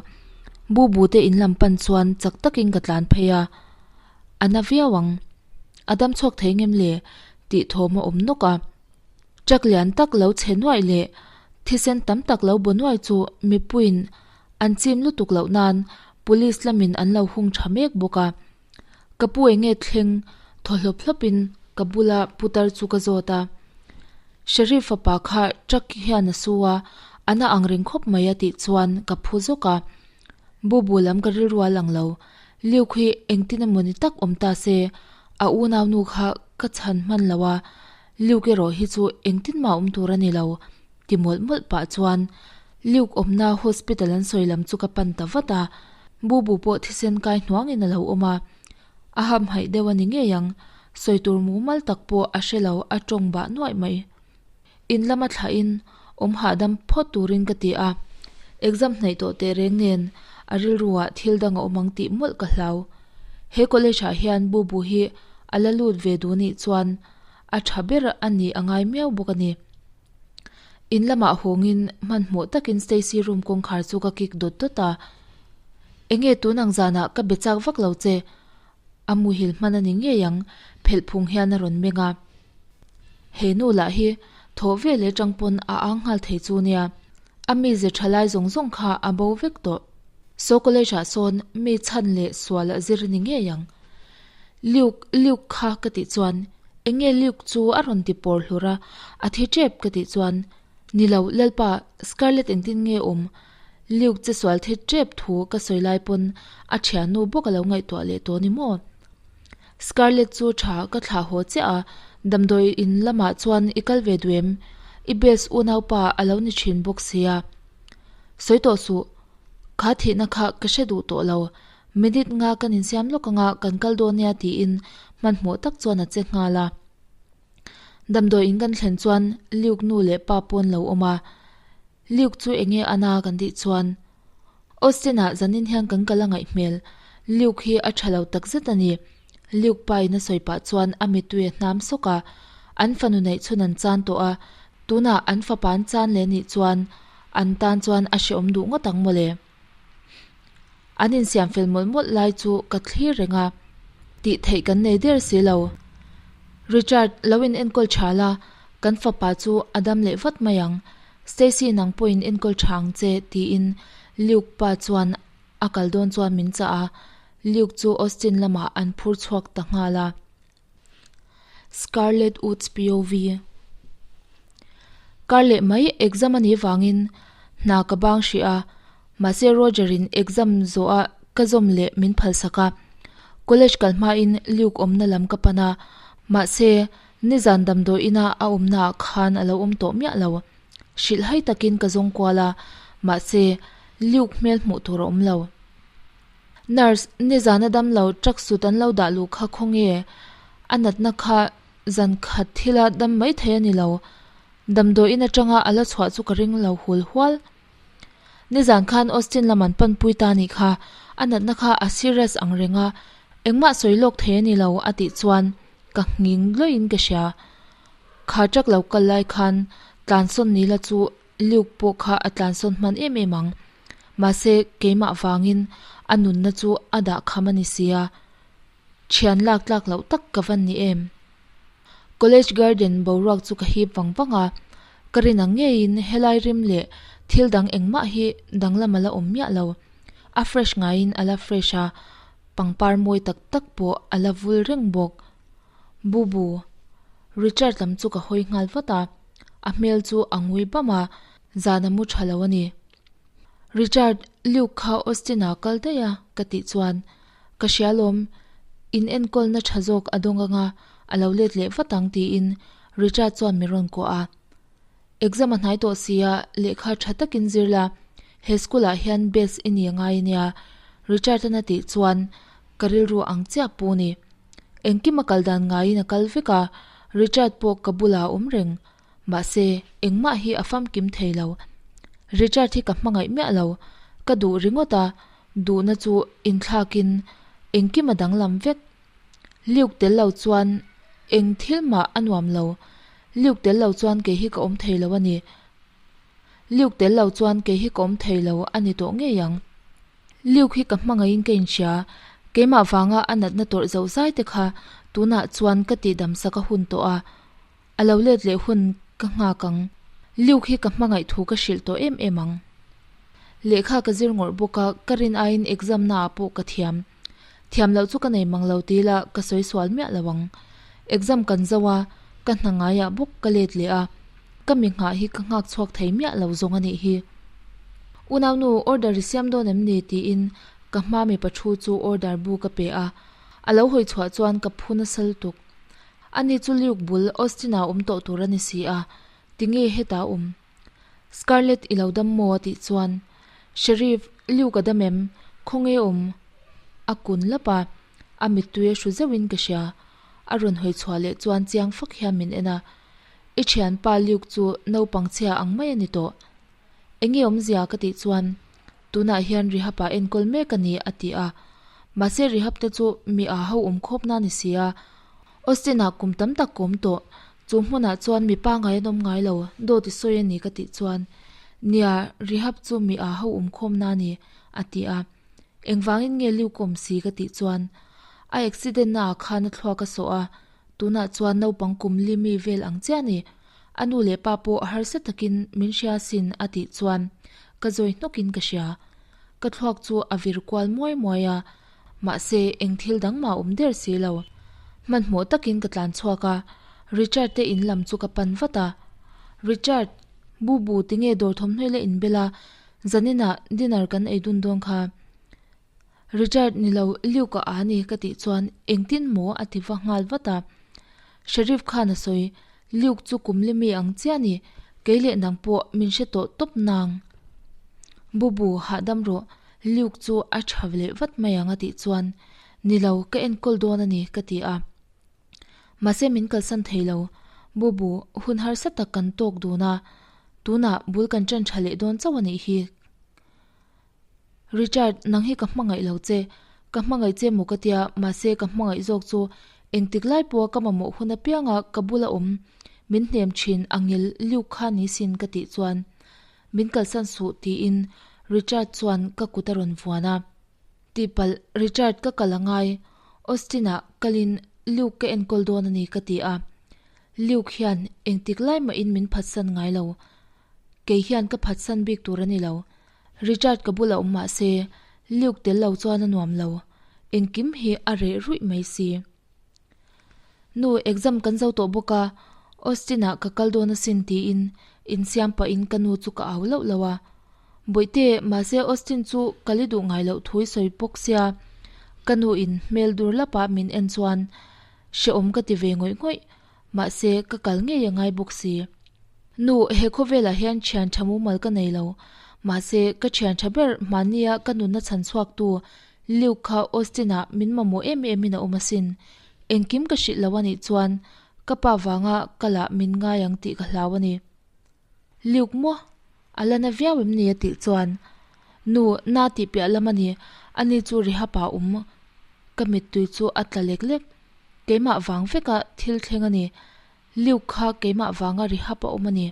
Bubu te in lam pan chuan chak takin ka tlan phei a. A na viau ang. A dam chhuak thei ngem le? tih thawm a awm nawk a. Truck lian tak lo chhe nuaih leh thisen tam tak lo bu nuai chu mipuiin an chim lutuk loh nan police lamin an lo hung tha mek bawk a. Ka pu enge thleng thaw hlawp hlawpin ka bula putar chu ka zawt a. Sheriff fapa kha truck hian a su a, a na ang reng khawp mai a tih chuan ka phu zawk a. Bubu lam ka rilru a lang lo. Luke hi engtin emawni tak awm ta se, a unaunu kha ka chhan hman lo a, Luke erawh hi chu engtin mah awm tur a ni lo, ti mawlh mawlh pah chuan Luke awmna hospital an sawi lam chu ka pan ta vat a, Bubu pawh thisen kai hnuangin a lo awm a, a hamhaih deuh a ni ngei ang, sawi tur mumal tak pawh a hre lo a tawng bah nuaih mai. In lama thlahin awm hahdam phawt turin ka ti a, exam hnaih tawh teh reng nen a rilruah thil dang a awm ang tih mawlh ka hlau. He college ah hian Bubu hi a la lut ve duh nih chuan a tha ber a nih a ngai miau bawk a ni. In lamah hawngin hmanhmawh takin Stacy room kawngkhar chu ka kik dawt dawt a, Enge tun ang zanah ka be chak vak lo che, a muhil hman a ni ngei ang phelh phung hian a rawn meng a. He nu lah hi thawh ve leh tang pawn a ang nghal thei chu nia, a mize tha lai zawng zawng kha a bo vek tawh. Saw college ah sawn mi chhan leh sual a zir a ni ngei ang. Luke, Luke kha ka tih chuan eng nge Luke chu a rawn ti pawr hlur a, a thi tep ka tih chuan Ni lo, Lalpa, Scarlett engtin nge awm? Luke che sual thi tep thu ka sawi lai pawn a thiannu bawk a lo ngaihtuah leh tawh ni maw? Scarlett chu tha ka thlah haw chiah a, damdawi in lamah chuan i kal ve duh em? I best unaupa a lo ni thin bawk sia. Sawi tawh suh, kha thihna kha ka hre duh tawh lo, minute nga kan insiam lawk anga kan kal dawn nia tiin hmanhmawh tak chuan a che nghal a. Damdawi in kan thlen chuan Luke nu leh pa pawn lo awm a, Luke chu enge a na kan tih chuan Austin-ah zanin hian kan kal a ngaih hmel, Luke hi a tha lo takzet a ni. Luke pa in a sawi pah chuan a mittui a hnam sawk a, an fanu neih chhun an chan tawh a, tunah an fapa an chan leh nih chuan an tan chuan a hrehawm duh ngawt ang mawle. An insiam fel mawlh mawlh lai chu ka thlir reng a, tih theih kan nei der si lo. Richard, lo in enkawl tha la, kan fapa chu a dam leh vat mai ang. Stacy nang pawhin enkawl tha ang che tiin Luke pa chuan a kal dawn chuan min chah a, Luke chu Austin lamah an phur chhuak ta nghal a. Scarlett Woods POV Kar leh mai exam a nih vangin hna ka bang hrih a, mahse Roger in exam zawh a ka zawm leh min phalsak a. College kal hmain Luke awmna lam ka pan a, mahse nizan damdawi ina a awmna ah khan a lo awm tawh miah lo. Hrilhhai takin ka zawng kual a, mahse Luke hmel hmuh tur a awm lo. Nurse, nizan a dam lo truck sut an lo dah luh kha khawnge? A natna kha zan khat thila dam mai thei a ni lo. Damdawi in atanga a la chhuah chu ka ring lo hul hual. Nizan khan Austin lam an panpui ta nih kha, a natna kha a serious ang reng a, engmah sawi lawk thei a ni lo a tih chuan ka nghing luaih in ka hria. Kha truck lo kal lai khan tlansawn ni la chu. Luke pawh kha a tlansawn hman em em ang. Mahse, keimah vangin a nunna chu a dah kham a ni sia. Thian lak tlak loh tak ka van ni em? College garden boruak chu ka hip vang vang a, ka rin ang ngeiin helai rim leh thil dang engmah hi danglam a la awm miah lo. A fresh ngaiin a la fresh a, pangpar mawi tak tak pawh a la vul reng bawk. Bubu. Richard lam chu ka hawi nghal vat a, a hmel chu a ngui bam a, zan a mu tha lo a ni. Richard, Luke kha Austin-a kal daih a ka tih chuan Ka hria lawm, in enkawlna tha zawk a dawng anga a lo let leh vat ang tiin Richard chuan mi rawn kuah a. Exam a hnai tawh sia, lehkha tha takin zir la, he school ah hian best i ni angai ania Richard-an a tih chuan ka rilru ang chiah pu ni. Engkim a kal dan ngaiin a kal vek a, Richard pawh ka bulah a awm reng. Mahse, engmah hi a famkim thei lo. Richard hi ka hmangaih miah lo. Ka duh ringawt a, duhna chu inthlakin engkim a danglam vek. Luke tel lo chuan eng thil mah a nuam lo. Luke tel lo chuan kei hi ka awm thei lo a ni. Luke tel lo chuan kei hi ka awm thei lo a ni tawh ngei ang. Luke hi ka hmangaihin ka inhria. Keimah vanga a natna tawrh zoh zai te kha tunah chuan ka tihdam sak a hun tawh a. A lo let leh hun ka nghak ang. Luke hi ka hmangaih thu ka hrilh tawh em em ang. Lehkha ka zir ngawrh bawk a, ka rin aiin exam naah pawh ka thiam. Thiam loh chu ka nei mang lo ti ila ka sawi sual miah lo ang. Exam kan zo a, ka hna ngaiah bawk ka let leh a, ka mi nghah hi ka nghak chhuak thei miah lo zawng a nih hi. Unaunu, order i siam dawn em ni? tiin ka hma mipa thu chu order bu ka pe a, a lo hawi chhuah chuan ka phu nasa lutuk. Ani chu Luke bul Austin-ah awm tawh tur a ni si a, tinge hetah awm? Scarlett i lo dam maw? a tih chuan Sheriff, Luke a dam em? Khawnge awm? A kun lap a, a mittui a hru zeuhin ka hria. A rawn hawi chhuah leh chuan chiang fak hian min en a, I thianpa Luke chu naupang chhia ang mai a ni tawh. Enge awmzia ka tih chuan Tunah hian Rehab-ah enkawl mek a ni, a ti a. Mahse Rehab te chu mi aa ho awm khawp na ni si a. Austin-ah kum tam tak ka awm tawh. Chu hmunah chuan mi pangai an awm ngai lo, dawt i sawi a ni ka tih chuan, Nia, Rehab chu mi aa ho awm khawm na ni, a ti a. Engvangin nge Luke awm si ka tih chuan, A accident na ah khan a thluak a sawh a, tunah chuan naupang kum li mi vel ang chiah a ni. A nu leh pa pawh harsa takin min hria asin a tih chuan ka zawi hnawkin ka hria. Ka thluak chu a vir kual muai muai a, mahse eng thil dang mah awm der si lo. Hmanhmawh takin ka tlan chhuak a, Richard te in lam chu ka pan vat a. Richard, Bubu tinge dawr thawmhnawi la inbel a, zaninah dinner kan ei dun dawn kha. Richard ni lo Luke a a ni ka tih chuan engtin maw a ti va nghal vat a. Sheriff khan a sawi, Luke chu kum li mi ang chiah ni, kei leh nang pawh min hre tawh tawp nang. Bubu hahdam rawh, Luke chu a tha leh vat mai ang a tih chuan, Ni lo, ka enkawl dawn a ni ka ti a. Mahse min kalsan thei lo, Bubu, hun harsa tak kan tawk dun a, tunah bul kan ṭan ṭha leh dawn chauh a nih hi. Richard, nang hi ka hmangaih lo che. Ka hmangaih che maw ka tia, mahse ka hmangaih zawk chu engtik lai pawha ka mamawh hun apianga ka bula awm min hnem thin a ngil Luke kha ni sin ka tih chuan min kalsan suh tiin Richard chuan ka kut a rawn vuan a. Tihpalh, Richard ka kal angai, Austin-ah kalin Luke ka enkawl dawn a ni ka ti a. Luke hian engtik lai mahin min phatsan ngai lo. Kei hian ka phatsan bik tur a ni lo. Richard ka bulah awm mah se, Luke tel lo chuan a nuam lo. Engkim hi a reh ruih mai si. Nu, exam kan zo tawh bawk a, Austin-ah ka kal dawn asin tiin insiam pahin ka nu chu ka au loh loh a. Bawihte, mahse Austin chu kal i duh ngai loh thu i sawi bawk sia, ka nu in hmel dur lapah min en chuan hrehawm ka ti ve ngawih ngawih. Mahse, ka kal ngei a ngai bawk si. Nu, he khawvelah hian thian tha mumal ka nei lo. Mahse, ka thian tha ber hmannia ka nunna chhan chhuaktu Luke kha Austin-ah min mamawh em emin a awm asin. Engkim ka hrilh lo a nih chuan ka pa vanga kalah min ngai ang tih ka hlau a ni. Luke maw? A la na viau em ni a tih chuan, Nu, na tih piah lam a ni, ani chu rehab ah awm. Ka mittui chu a tla lek lek. Keimah vang veka thil thleng a ni. Luke kha keimah vanga rehab a awm a ni.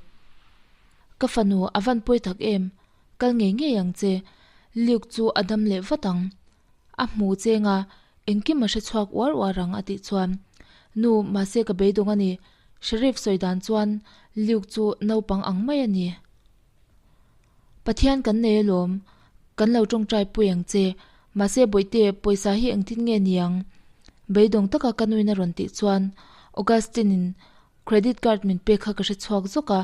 Ka fanu a van pawi tak em, kal ngei ngei ang che, Luke chu a dam leh vat ang. A hmu cheng a, engkim a hre chhuak uar uar ang a tih chuan, Nu, mahse ka beidawng a ni, Sheriff sawi dan chuan Luke chu naupang ang mai a ni. Pathian kan nei alawm, kan lo tawngtai pui ang che, mahse bawihte pawisa hi engtin nge ni ang? Beidawng taka ka nuin a rawn tih chuan Augustine-in credit card min pek kha ka hre chhuak zawk a,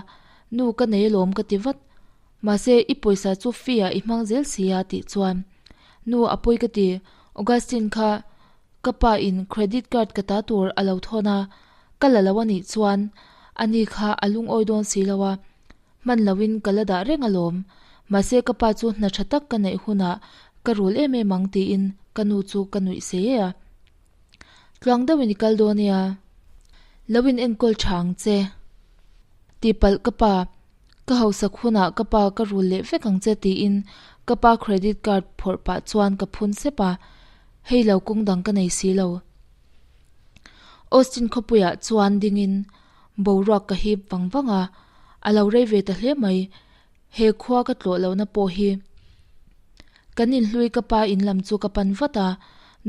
nu ka nei alawm ka ti vat, mahse i pawisa chu fee ah i hmang zel si a tih chuan nu a pawi ka ti, Augustine kha ka pa in credit card ka ta tur a lo thawn a, ka la lo a nih chuan ani kha a lungawi dawn si lo a, Hman loin ka la dah reng alawm. Mahse ka pa chu hna tha tak ka neih hunah ka rul em em ang tiin ka nu chu ka nuih se e a. Tluang deuhin i kal dawn nia. Lo in enkawl tha ang che. Tihpalh ka pa, ka hausak hunah ka pa ka rul leh vek ang che tiin ka pa credit card phawrh pah chuan ka phun sep a. Hei lo kawng dang ka nei si lo. Austin khawpuiah chuan dingin Boruak ka hip vang vang a, a lo rei ve ta hle mai. He khua ka tlawh lohna pawh hi. Kan inhlui ka pa in lam chu ka pan vat a,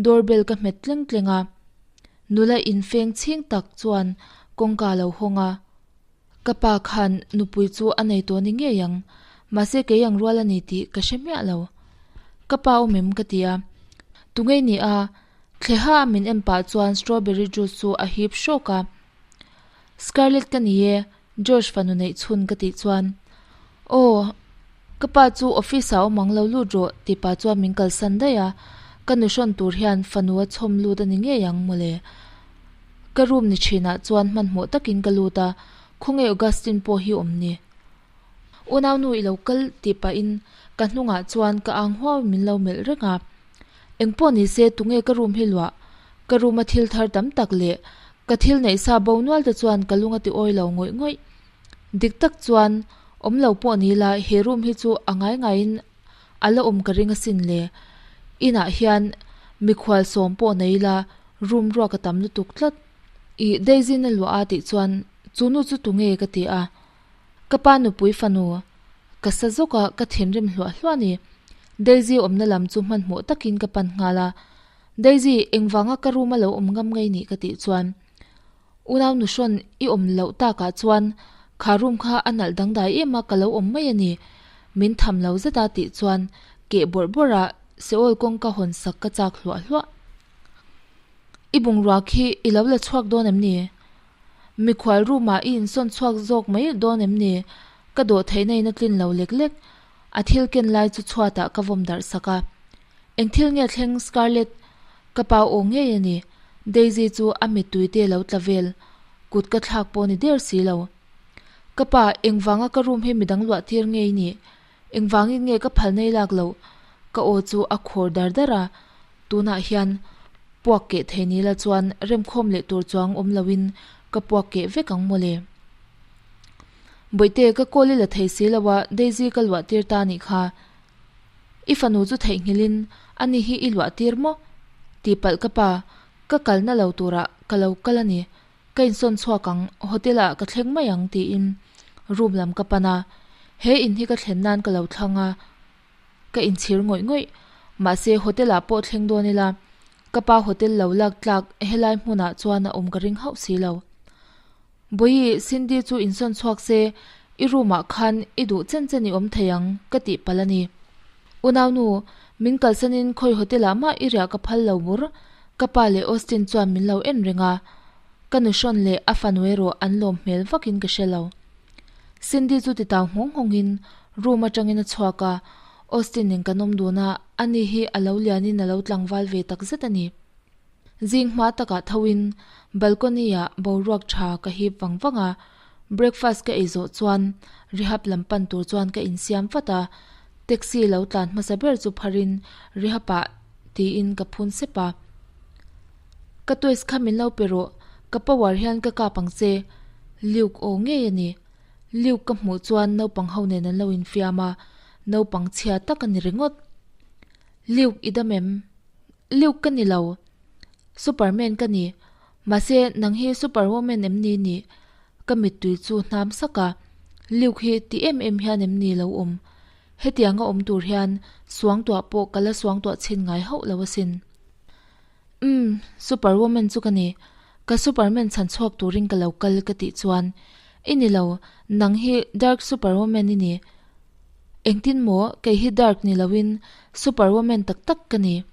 door bell ka hmet tleng tleng a. Nula infeng chhing tak chuan kawngka a lo hawng a. Ka pa khan nupui chu a nei tawh ni ngei ang, mahse kei ang rual a ni tih ka hre miah lo. Ka pa awm em ka ti a, tungei ni a, thleha min en pah chuan strawberry juice chu a hip hrawk a. Scarlett ka ni e, Josh fanu neih chhun ka tih chuan, Aw, ka pa chu office ah awm ang lo lut rawh tih pah chuan min kalsan daih a, ka nu hrawn tur hian fanu a chhawm lut a ni ngei ang mawle. Ka room ni thinah chuan hmanhmawh takin ka lut a, khawnge Augustine pawh hi awm ni? Unaunu i lo kal tih pahin ka hnungah chuan ka ang huau in min lo melh reng a. Engpawh ni se tunge ka room hi luah? Ka room a thil thar tam tak leh ka thil neih sa bo nual te chuan ka lung a ti awi lo ngawih ngawih. Dik tak chuan awm lo pawh ni la he room hi chu a ngai ngaiin a la awm ka ring asin le. Inah hian mikhual sawm pawh nei la room ruak a tam lutuk tlat. Ih Daisy na luah a tih chuan chu nu chu tunge ka ti a. Ka pa nupui fanu, ka sa zawk a, ka thinrim hluah hluah a ni. Daisy awmna lam chu hmanhmawh takin ka pan nghal a. Daisy, engvanga ka room a lo awm ngam ngei nih ka tih chuan, Unau nuhrawn i awm loh takah chuan kha room kha a nalh dangdai em a, ka lo awm mai a ni. Min tham lo zet a tih chuan keh bawrh bawrh a, Seol kawngka hawn sak ka chak hluah hluah. I bungrua khi i lo la chhuak dawn em ni? Mikhual room ah i insawn chhuak zawk mai dawn em ni? Ka dawh theihna in a tlin lo lek lek. A thil ken lai chu chhuatah ka vawm darh sak a. Eng thil nge thleng Scarlett? Ka pa aw ngei a ni. Daisy chu a mittui te lo tla vel. Kut ka thlak pawh ni der si lo. Ka pa, engvanga ka room hi midang luah tir ngei ni? Engvangin nge ka phal nei lak loh? Ka aw chu a khawr dar dar a, tunah hian puak keh thei ni la chuan remkhawm leh tur chuang awm loin ka puak keh vek ang mawle. Bawihte, ka call i la thei si lo a, Daisy ka luah tir ta nih kha. I fanu chu theihnghilhin ani hi i luah tir maw? Tihpalh ka pa, ka kalna lo turah ka lo kal a ni. Ka insawn chhuak ang, hotel ah ka thleng mai ang tiin room lam ka pan a, he in hi ka thlen nan ka lo thlang a, ka inchhir ngawih ngawih. Mahse hotel ah pawh thleng dawn ila, ka pa hotel lo lak tlak helai hmunah chuan a awm ka ring hauh si lo. Bawihi, Cindy chu insawn chhuak se, i room ah khan i duh chen chen i awm thei ang ka tih palh a ni. Unaunu, min kalsanin khawi hotel ah mah i riah ka phal lo bur, ka pa leh Austin chuan min lo en reng a, ka nuhrawn leh a fanu erawh an lawm hmel vakin ka hre lo. Cindy chu titau nghawng nghawngin room atangin a chhuak a, Austin in kan awm dun a, ani hi a lo lianin a lo tlangval ve takzet a ni. Zing hma takah thoin balcony ah boruak tha ka hip vang vang a, breakfast ka ei zawh chuan rehab lam pan tur chuan ka insiam vat a, taxi lo tlan hmasa ber chu pharin rehab ah tiin ka phun sep a. Ka toys kha min lo pe rawh, ka power hian ka kap ang che, Luke aw ngei a ni. Luke ka hmuh chuan naupang ho nen an lo infiam a, naupang chhia tak a ni ringawt. Luke i dam em? Luke ka ni lo, Superman ka ni. Mahse, nang hi Superwoman em ni nih? Ka mittui chu hnam sak a. Luke hi ti em em hian em ni lo awm? Hetianga awm tur hian suangtuah pawh ka la suangtuah chhin ngai hauh lo asin. Umm, Superwoman chu ka ni. Ka Superman chhan chhuak turin ka lo kal ka tih chuan, I ni lo, nang hi Dark Superwoman i ni. Engtin maw, kei hi Dark ni loin Superwoman tak tak ka ni.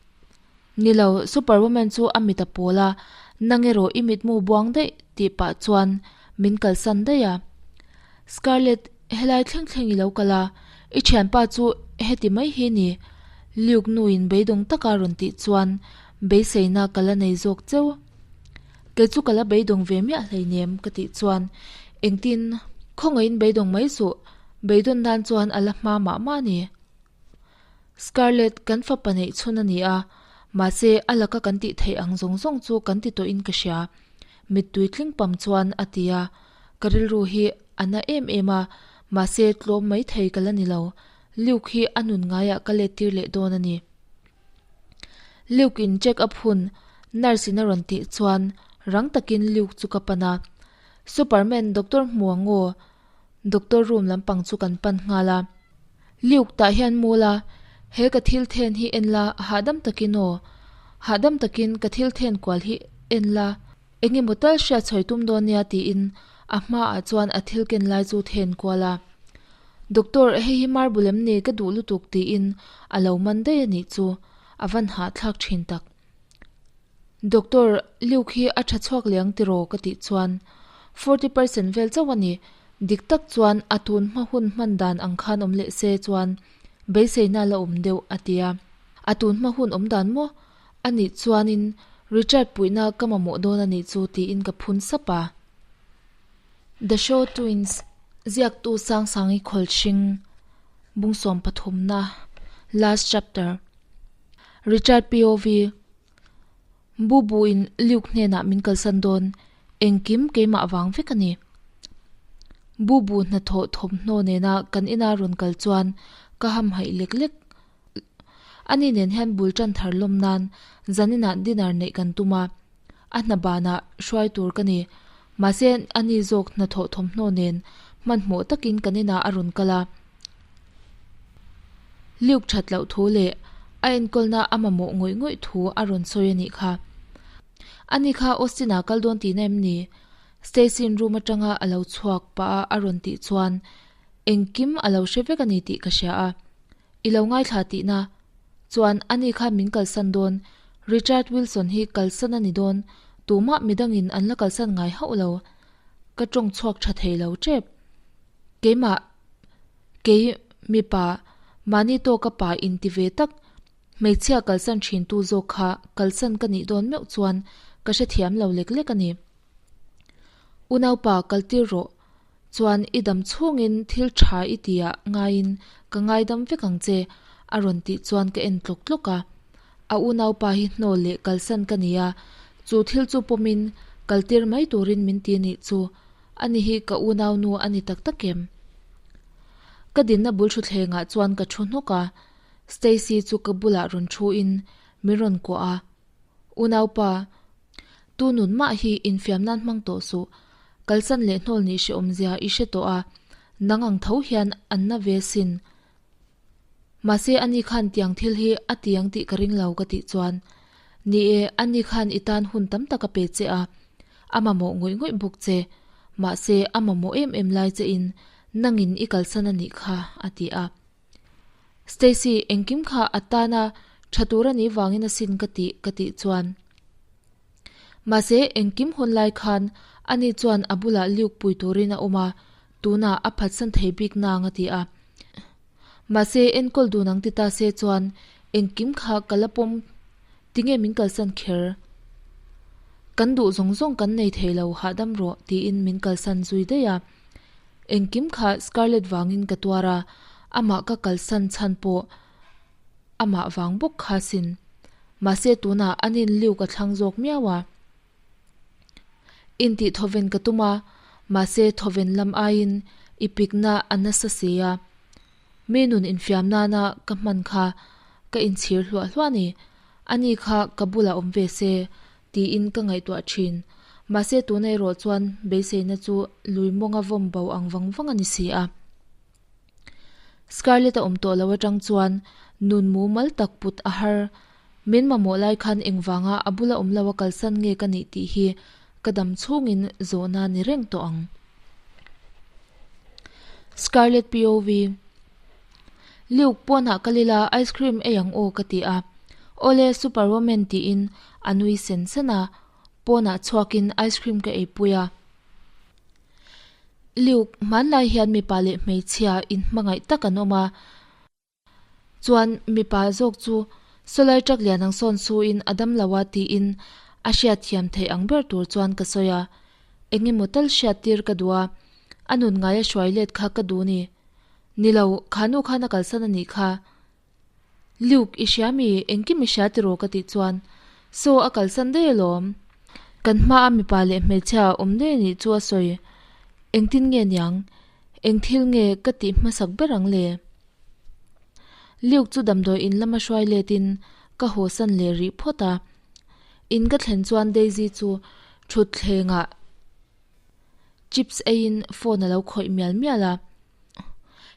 Ni lo, Superwoman chu a mit a pawl a, nang erawh i mitmu buang daih tih pah chuan min kalsan daih a. Scarlett, helai thleng thleng i lo kal a, i thianpa chu heti mai hi ni, Luke nuin beidawng taka rawn tih chuan beiseina ka la nei zawk cheu. Kei chu ka la beidawng ve miah hleinem ka tih chuan engtin khawngaihin beidawng mai suh, beidawn nan chuan a la hma mah mah a ni. Scarlett kan fapa neih chhun a ni a, mahse a laka kan tih theih ang zawng zawng chu kan ti tawhin ka hria. Mittui tling pam chuan a ti a, ka rilru hi a na em em a, mahse tlawm mai thei ka la ni lo. Luke hi a nun ngaiah ka let tir leh dawn a ni. Luke in check up hun nurse in a rawn tih chuan rang takin Luke chu ka pan a, Superman doctor hmu ang aw Doctor room lampang chu kan pan nghal a. Luke tah hian mu la, he ka thil then hi en la hahdam takin aw. Hahdam takin ka thil then kual hi en la, eng emaw tal hriat chhawi tum dawn nia tiin a hmaah chuan a thil ken lai chu then kual a. Doctor, hei hi marble em ni ka duh lutuk tiin a lo man daih a nih chu, a van hahthlak thin tak. Doctor, Luke hi a tha chhuak leh ang tiraw? ka tih chuan, Forty percent vel chauh a ni. Dik tak chuan a tun hma hun hman dan ang khan awm leh se chuan beiseina la awm deuh, a ti a. A tun hma hun awm dan maw? A nih chuanin Richard puihna ka mamawh dawn a nih chu tiin ka phun sap a. The Show Twins ziaktu Sangsangi Khawlhring bungsawm pathumna last chapter. Richard POV, Bubu in Luke hnenah min kalsan dawn, engkim keimah vang vek a ni. Bubu hnathawh thawmhnaw nena kan ina rawn kal chuan ka hamhaih lek lek. Ani nen hian bul tan thar lawm nan zaninah dinner neih kan tum a, a hna banah hruai tur ka ni. Mahse ani zawk hnathawh thawmhnaw nen hmanhmawh takin kan inah a rawn kal a. Luke that loh thu leh a enkawlna a mamawh ngawih ngawih thu a rawn sawi a nih kha. Ani kha Austin-ah kal dawn tihna em ni? Stacy-in room atanga a lo chhuak pah a a rawn tih chuan engkim a lo hre vek a ni tih ka hria a. I lo ngaithla tihna chuan ani kha min kalsan dawn, Richard Wilson hi kalsan a ni dawn, tumah midangin an la kalsan ngai hauh lo. Ka tawng chhuak tha thei lo tep. Keimah. Kei, mipa, mahni tawka pa inti ve tak, hmeichhia kalsan thintu zawk kha kalsan ka nih dawn meuh chuan ka hrethiam lo lek lek a ni. Unaupa, kaltir rawh. Chuan i dam chhungin thil tha i ti ah ngaiin ka ngaidam vek ang che, a rawn tih chuan ka en tlawk tlawk a. A unaupa hi hnawl leh kalsan ka ni a, chu thil chu pawmin kaltir mai turin min ti nih chu Ani hi ka unaunu a ni tak tak em? Ka dinna bul thutthlengah chuan ka thu hnawk a, Stacy chu ka bulah rawn thuin min rawn kuah a, Unaupa, tu nun mah hi infiam nan hmang tawh suh, kalsan leh hnawl nih hrehawmzia i hre tawh a, nang ang tho hian an na ve sin. Mahse ani khan tiang thil hi a ti ang tih ka ring lo ka tih chuan, Ni e, ani khan i tan hun tam tak a pe che a, a mamawh ngawih ngawih bawk che. Mahse a mamawh em em lai che in nangin i kalsan a nih kha a ti a. Stacy, engkim kha a tana tha tur a nih vangin asin ka tih ka tih chuan. Mahse engkim hun lai khan ani chuan a bulah Luke pui turin a awm a, tunah a phatsan thei bik nang a ti a. Mahse enkawl dun ang ti ta se chuan engkim kha ka la pawm tinge min kalsan kher? Kan duh zawng zawng kan nei thei lo hahdam rawh tiin min kalsan zui daih a. Engkim kha Scarlett vangin ka tuar a, amah ka kalsan chhan pawh amah vang bawk kha sin. Mahse tunah anin Luke a thlang zawk miau a. Intih thawven ka tum a, mahse thawven lam aiin i pikna a nasa si a. Mi nun infiam nana ka hman kha ka inchhir hluah hluah a ni. Ani kha ka bulah awm ve se tiin ka ngaihtuah thin. Mahse tuna erawh chuan beiseina chu lui mawnga vawm bo ang vang vang a ni si a. Scarlett a awm tawh lo atang chuan nun mumal tak put a har. Min mamawh lai khan engvanga a bula awm lo a kalsan nge ka nih tih hi ka dam chhungin zawhna ni reng tawh ang. Scarlett POV. Luke, pawnah kal ila ice cream ei ang aw ka ti a. Awle, Superwoman tiin a nui sen sen a, pawnah chhuakin ice cream ka eipui a. Luke, hmanlai hian mipa leh hmeichhia inhmangaih tak an awm a. Chuan mipa zawk chu sawlai truck lian ang sawn suin a dam lo a tiin a hriatthiam theih ang ber tur chuan ka sawi a. Eng emaw tal hriat tir ka duh a, a nun ngaia hruai let kha ka duh ni. Ni lo, kha nu khan a kalsan a nih kha. Luke, i hria mi? Engkim i hria tiraw ka tih chuan Saw a kalsan daih alawm. Kan hmaa mipa leh hmeichhia awm daih a nih chu a sawi. Engtin nge niang? Eng thil nge ka tih hmasak ber ang le? Luke chu damdawi in lama hruai letin ka haw san leh rih phawt a. In ka thlen chuan Daisy chu thutthlengah chips eiin phone a lo khawih mial mial a.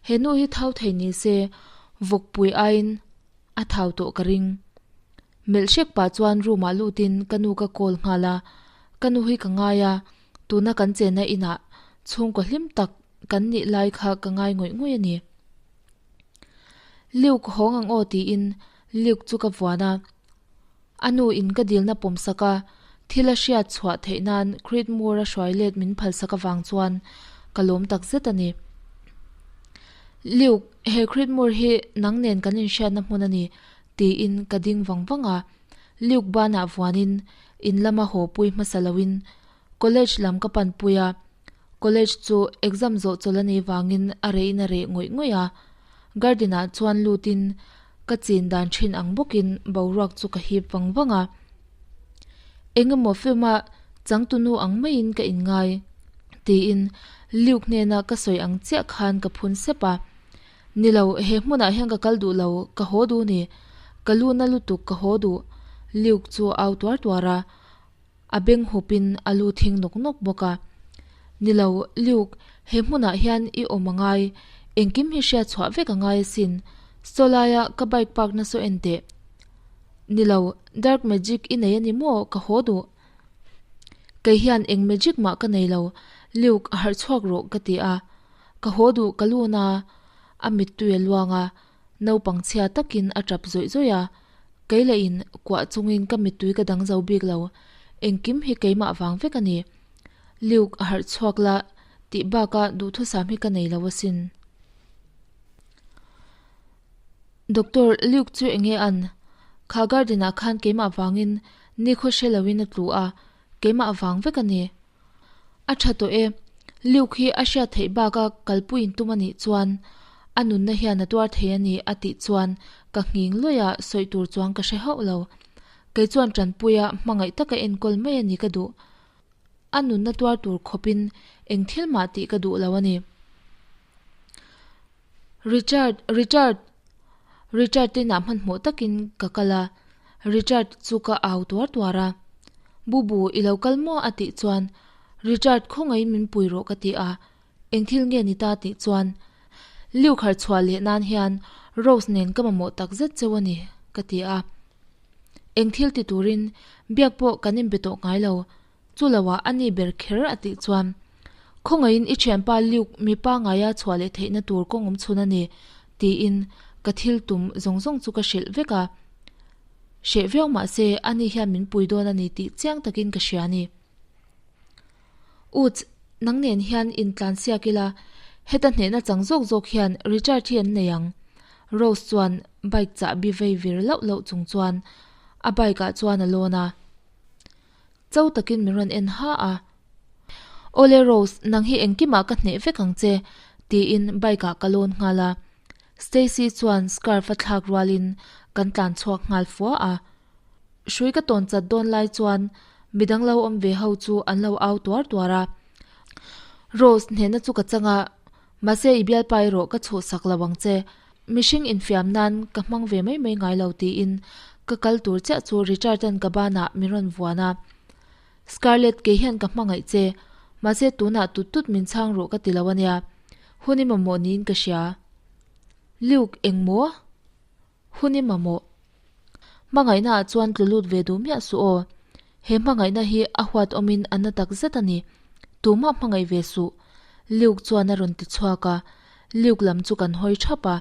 He nu hi thau thei ni se vawkpui aiin a thau tawh ka ring. Melh hrek pah chuan room ah lutin ka nu ka call nghal a, ka nu hi ka ngai a, tuna kan chenna inah chhungkaw hlim tak kan nih lai kha ka ngai ngawih ngawih a ni. Luke hawng ang aw tiin Luke chu ka vuan a, a nu in ka dilna pawm sak a, thil a hriat chhuah theih nan Creedmoor a hruai let min phal sak avang chuan ka lawm tak zet a ni. Luke, he Creedmoor hi nang nen kan inhriatna hmun a ni tiin ka ding vang vang a, Luke banah vuanin in lama haw pui hmasa loin college lam ka panpui a, College chu exam zawh chawlh a nih vangin a reh in a reh ngawih ngawih a, garden ah chuan lut in ka chin dan thin ang bawkin boruak chu ka hip vang vang a. Eng emaw film a changtunu ang maiin ka inngai tiin Luke hnena ka sawi ang chiah khan ka phun sep a. Ni lo, he hmunah hian ka kal duh lo, ka haw duh ni. Ka lu na lutuk ka haw duh Luke chu a au tuar tuar a. A beng hupin a lu thing nawk nawk bawk a. Ni lo, Luke, he hmunah hian i awm a ngai, engkim hi hriat chhuah vek a ngai asin. Saw laia ka bike park na saw en teh. Ni lo, dark magic i nei a ni maw, ka haw duh. Kei hian eng magic mah ka nei lo, Luke, harh chhuak rawh ka ti a. Ka haw duh ka lu na, a mittui a luang a, naupang chhia takin a tap zawih zawih a. Kei leh in kuah chungin ka mittui ka dang zo bik lo, engkim hi keimah vang vek a ni. Luke a harh chhuak la tih baka duhthusam hi ka nei lo asin. Doctor, Luke chu enge an? Kha garden ah khan keimah vangin nikhaw hre loin a tlu a, keimah vang vek a ni. A tha tawh e, Luke hi a hriat theih baka kalpui in tum a nih chuan a nunna hian a tuar thei a ni a tih chuan ka nghing luih a, sawi tur chuan ka hre hauh lo. Kei chuan tanpuia hmangaih taka enkawl mai a ni ka duh. A nunna tuar tur khawpin eng thil mah tih ka duh lo a ni. Richard! Richard! Richard te inah hmanhmawh takin ka kal a, Richard chu ka au tuar tuar a. Bubu, i lo kal maw? a tih chuan, Richard khawngaihin min pui rawh ka ti a, eng thil nge ni ta tih chuan, Liu khar chhuah leh nan hian Rose nen ka mamawh tak zet cheu a ni ka ti a. Eng thil ti turin biak pawh kan inbe tawh ngai lo, Chu loah a ni ber kher a tih chuan, Khawngaihin i thianpa Luke mipa ngaia chhuah leh theihna tur kawng awm chhun a ni, tiin ka thil tum zawng zawng chu ka hrilh vek a. Hreh viau mah se ani hian min pui dawn a ni tih chiang takin ka hria a ni. Uts, nang nen hian intlan siak ila, heta hnehna chang zawk zawk hian Richard hi an nei ang. Rose chuan bike chahbi vei vir lauh lauh chung chuan a bike ah chuan a lawn a. Cho takin min rawn en ha a. Awle Rose, nang hi engkimah ka hneh vek ang che, tiin bike ah ka lawn nghal a. Stacy chuan scarf a thlak rualin kan tlan chhuak nghal fua a. Hrui ka tawn chat dawn lai chuan midang lo awm ve ho chu an lo au tuar tuar a. Rose, hnehna chu ka chang a, mahse i bialpa erawh ka chhuhsak lo ang che. Mihring infiam nan ka hmang ve mai mai ngai lo tiin ka kal tur chiah chu Richard-a'n ka banah min rawn vuan a. Scarlett, kei hian ka hmangaih che. Mahse tunah tut tut min chhang rawh ka ti lo ania. Hun i mamawh niin ka hria. Luke, eng maw? Hun i mamawh. Hmangaihna ah chuan tlu lut ve duh miah suh aw. He hmangaihna hi a huat awmin a na tak zet a ni. Tumah hmangaih ve suh. Luke chuan a rawn ti chhuak a. Luke lam chu kan hawi thap a.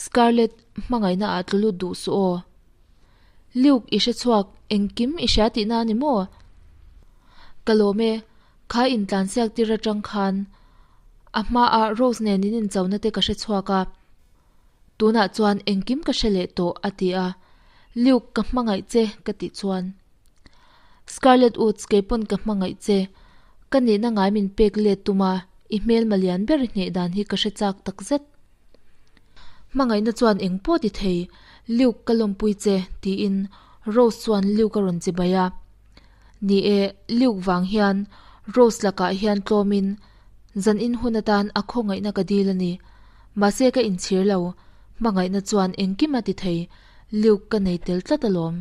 Scarlett, hmangaihna ah tlu lut duh suh aw. Luke, i hre chhuak, engkim i hria tihna a ni maw? Ka lawm e, kha intlansiak tir atang khan a hmaah Rose nen in inchona te ka hre chhuak a. Tunah chuan engkim ka hre leh tawh, a ti a. Luke, ka hmangaih che, ka tih chuan. Scarlett Woods, kei pawn ka hmangaih che. Ka nihna ngai min pek let tum a, i hmelma lian ber i hneh dan hi ka hre chak tak zet. Hmangaihna chuan eng pawh ti thei, Luke ka lawmpui che, tiin Rose chuan Luke a rawn chibai a. Ni e, Luke vang hian Rose lakah hian tlawmin zan in hun atan a khawngaihna ka dil a ni. Mahse ka inchhir lo, hmangaihna chuan engkim a ti thei, Luke ka nei tel tlat alawm.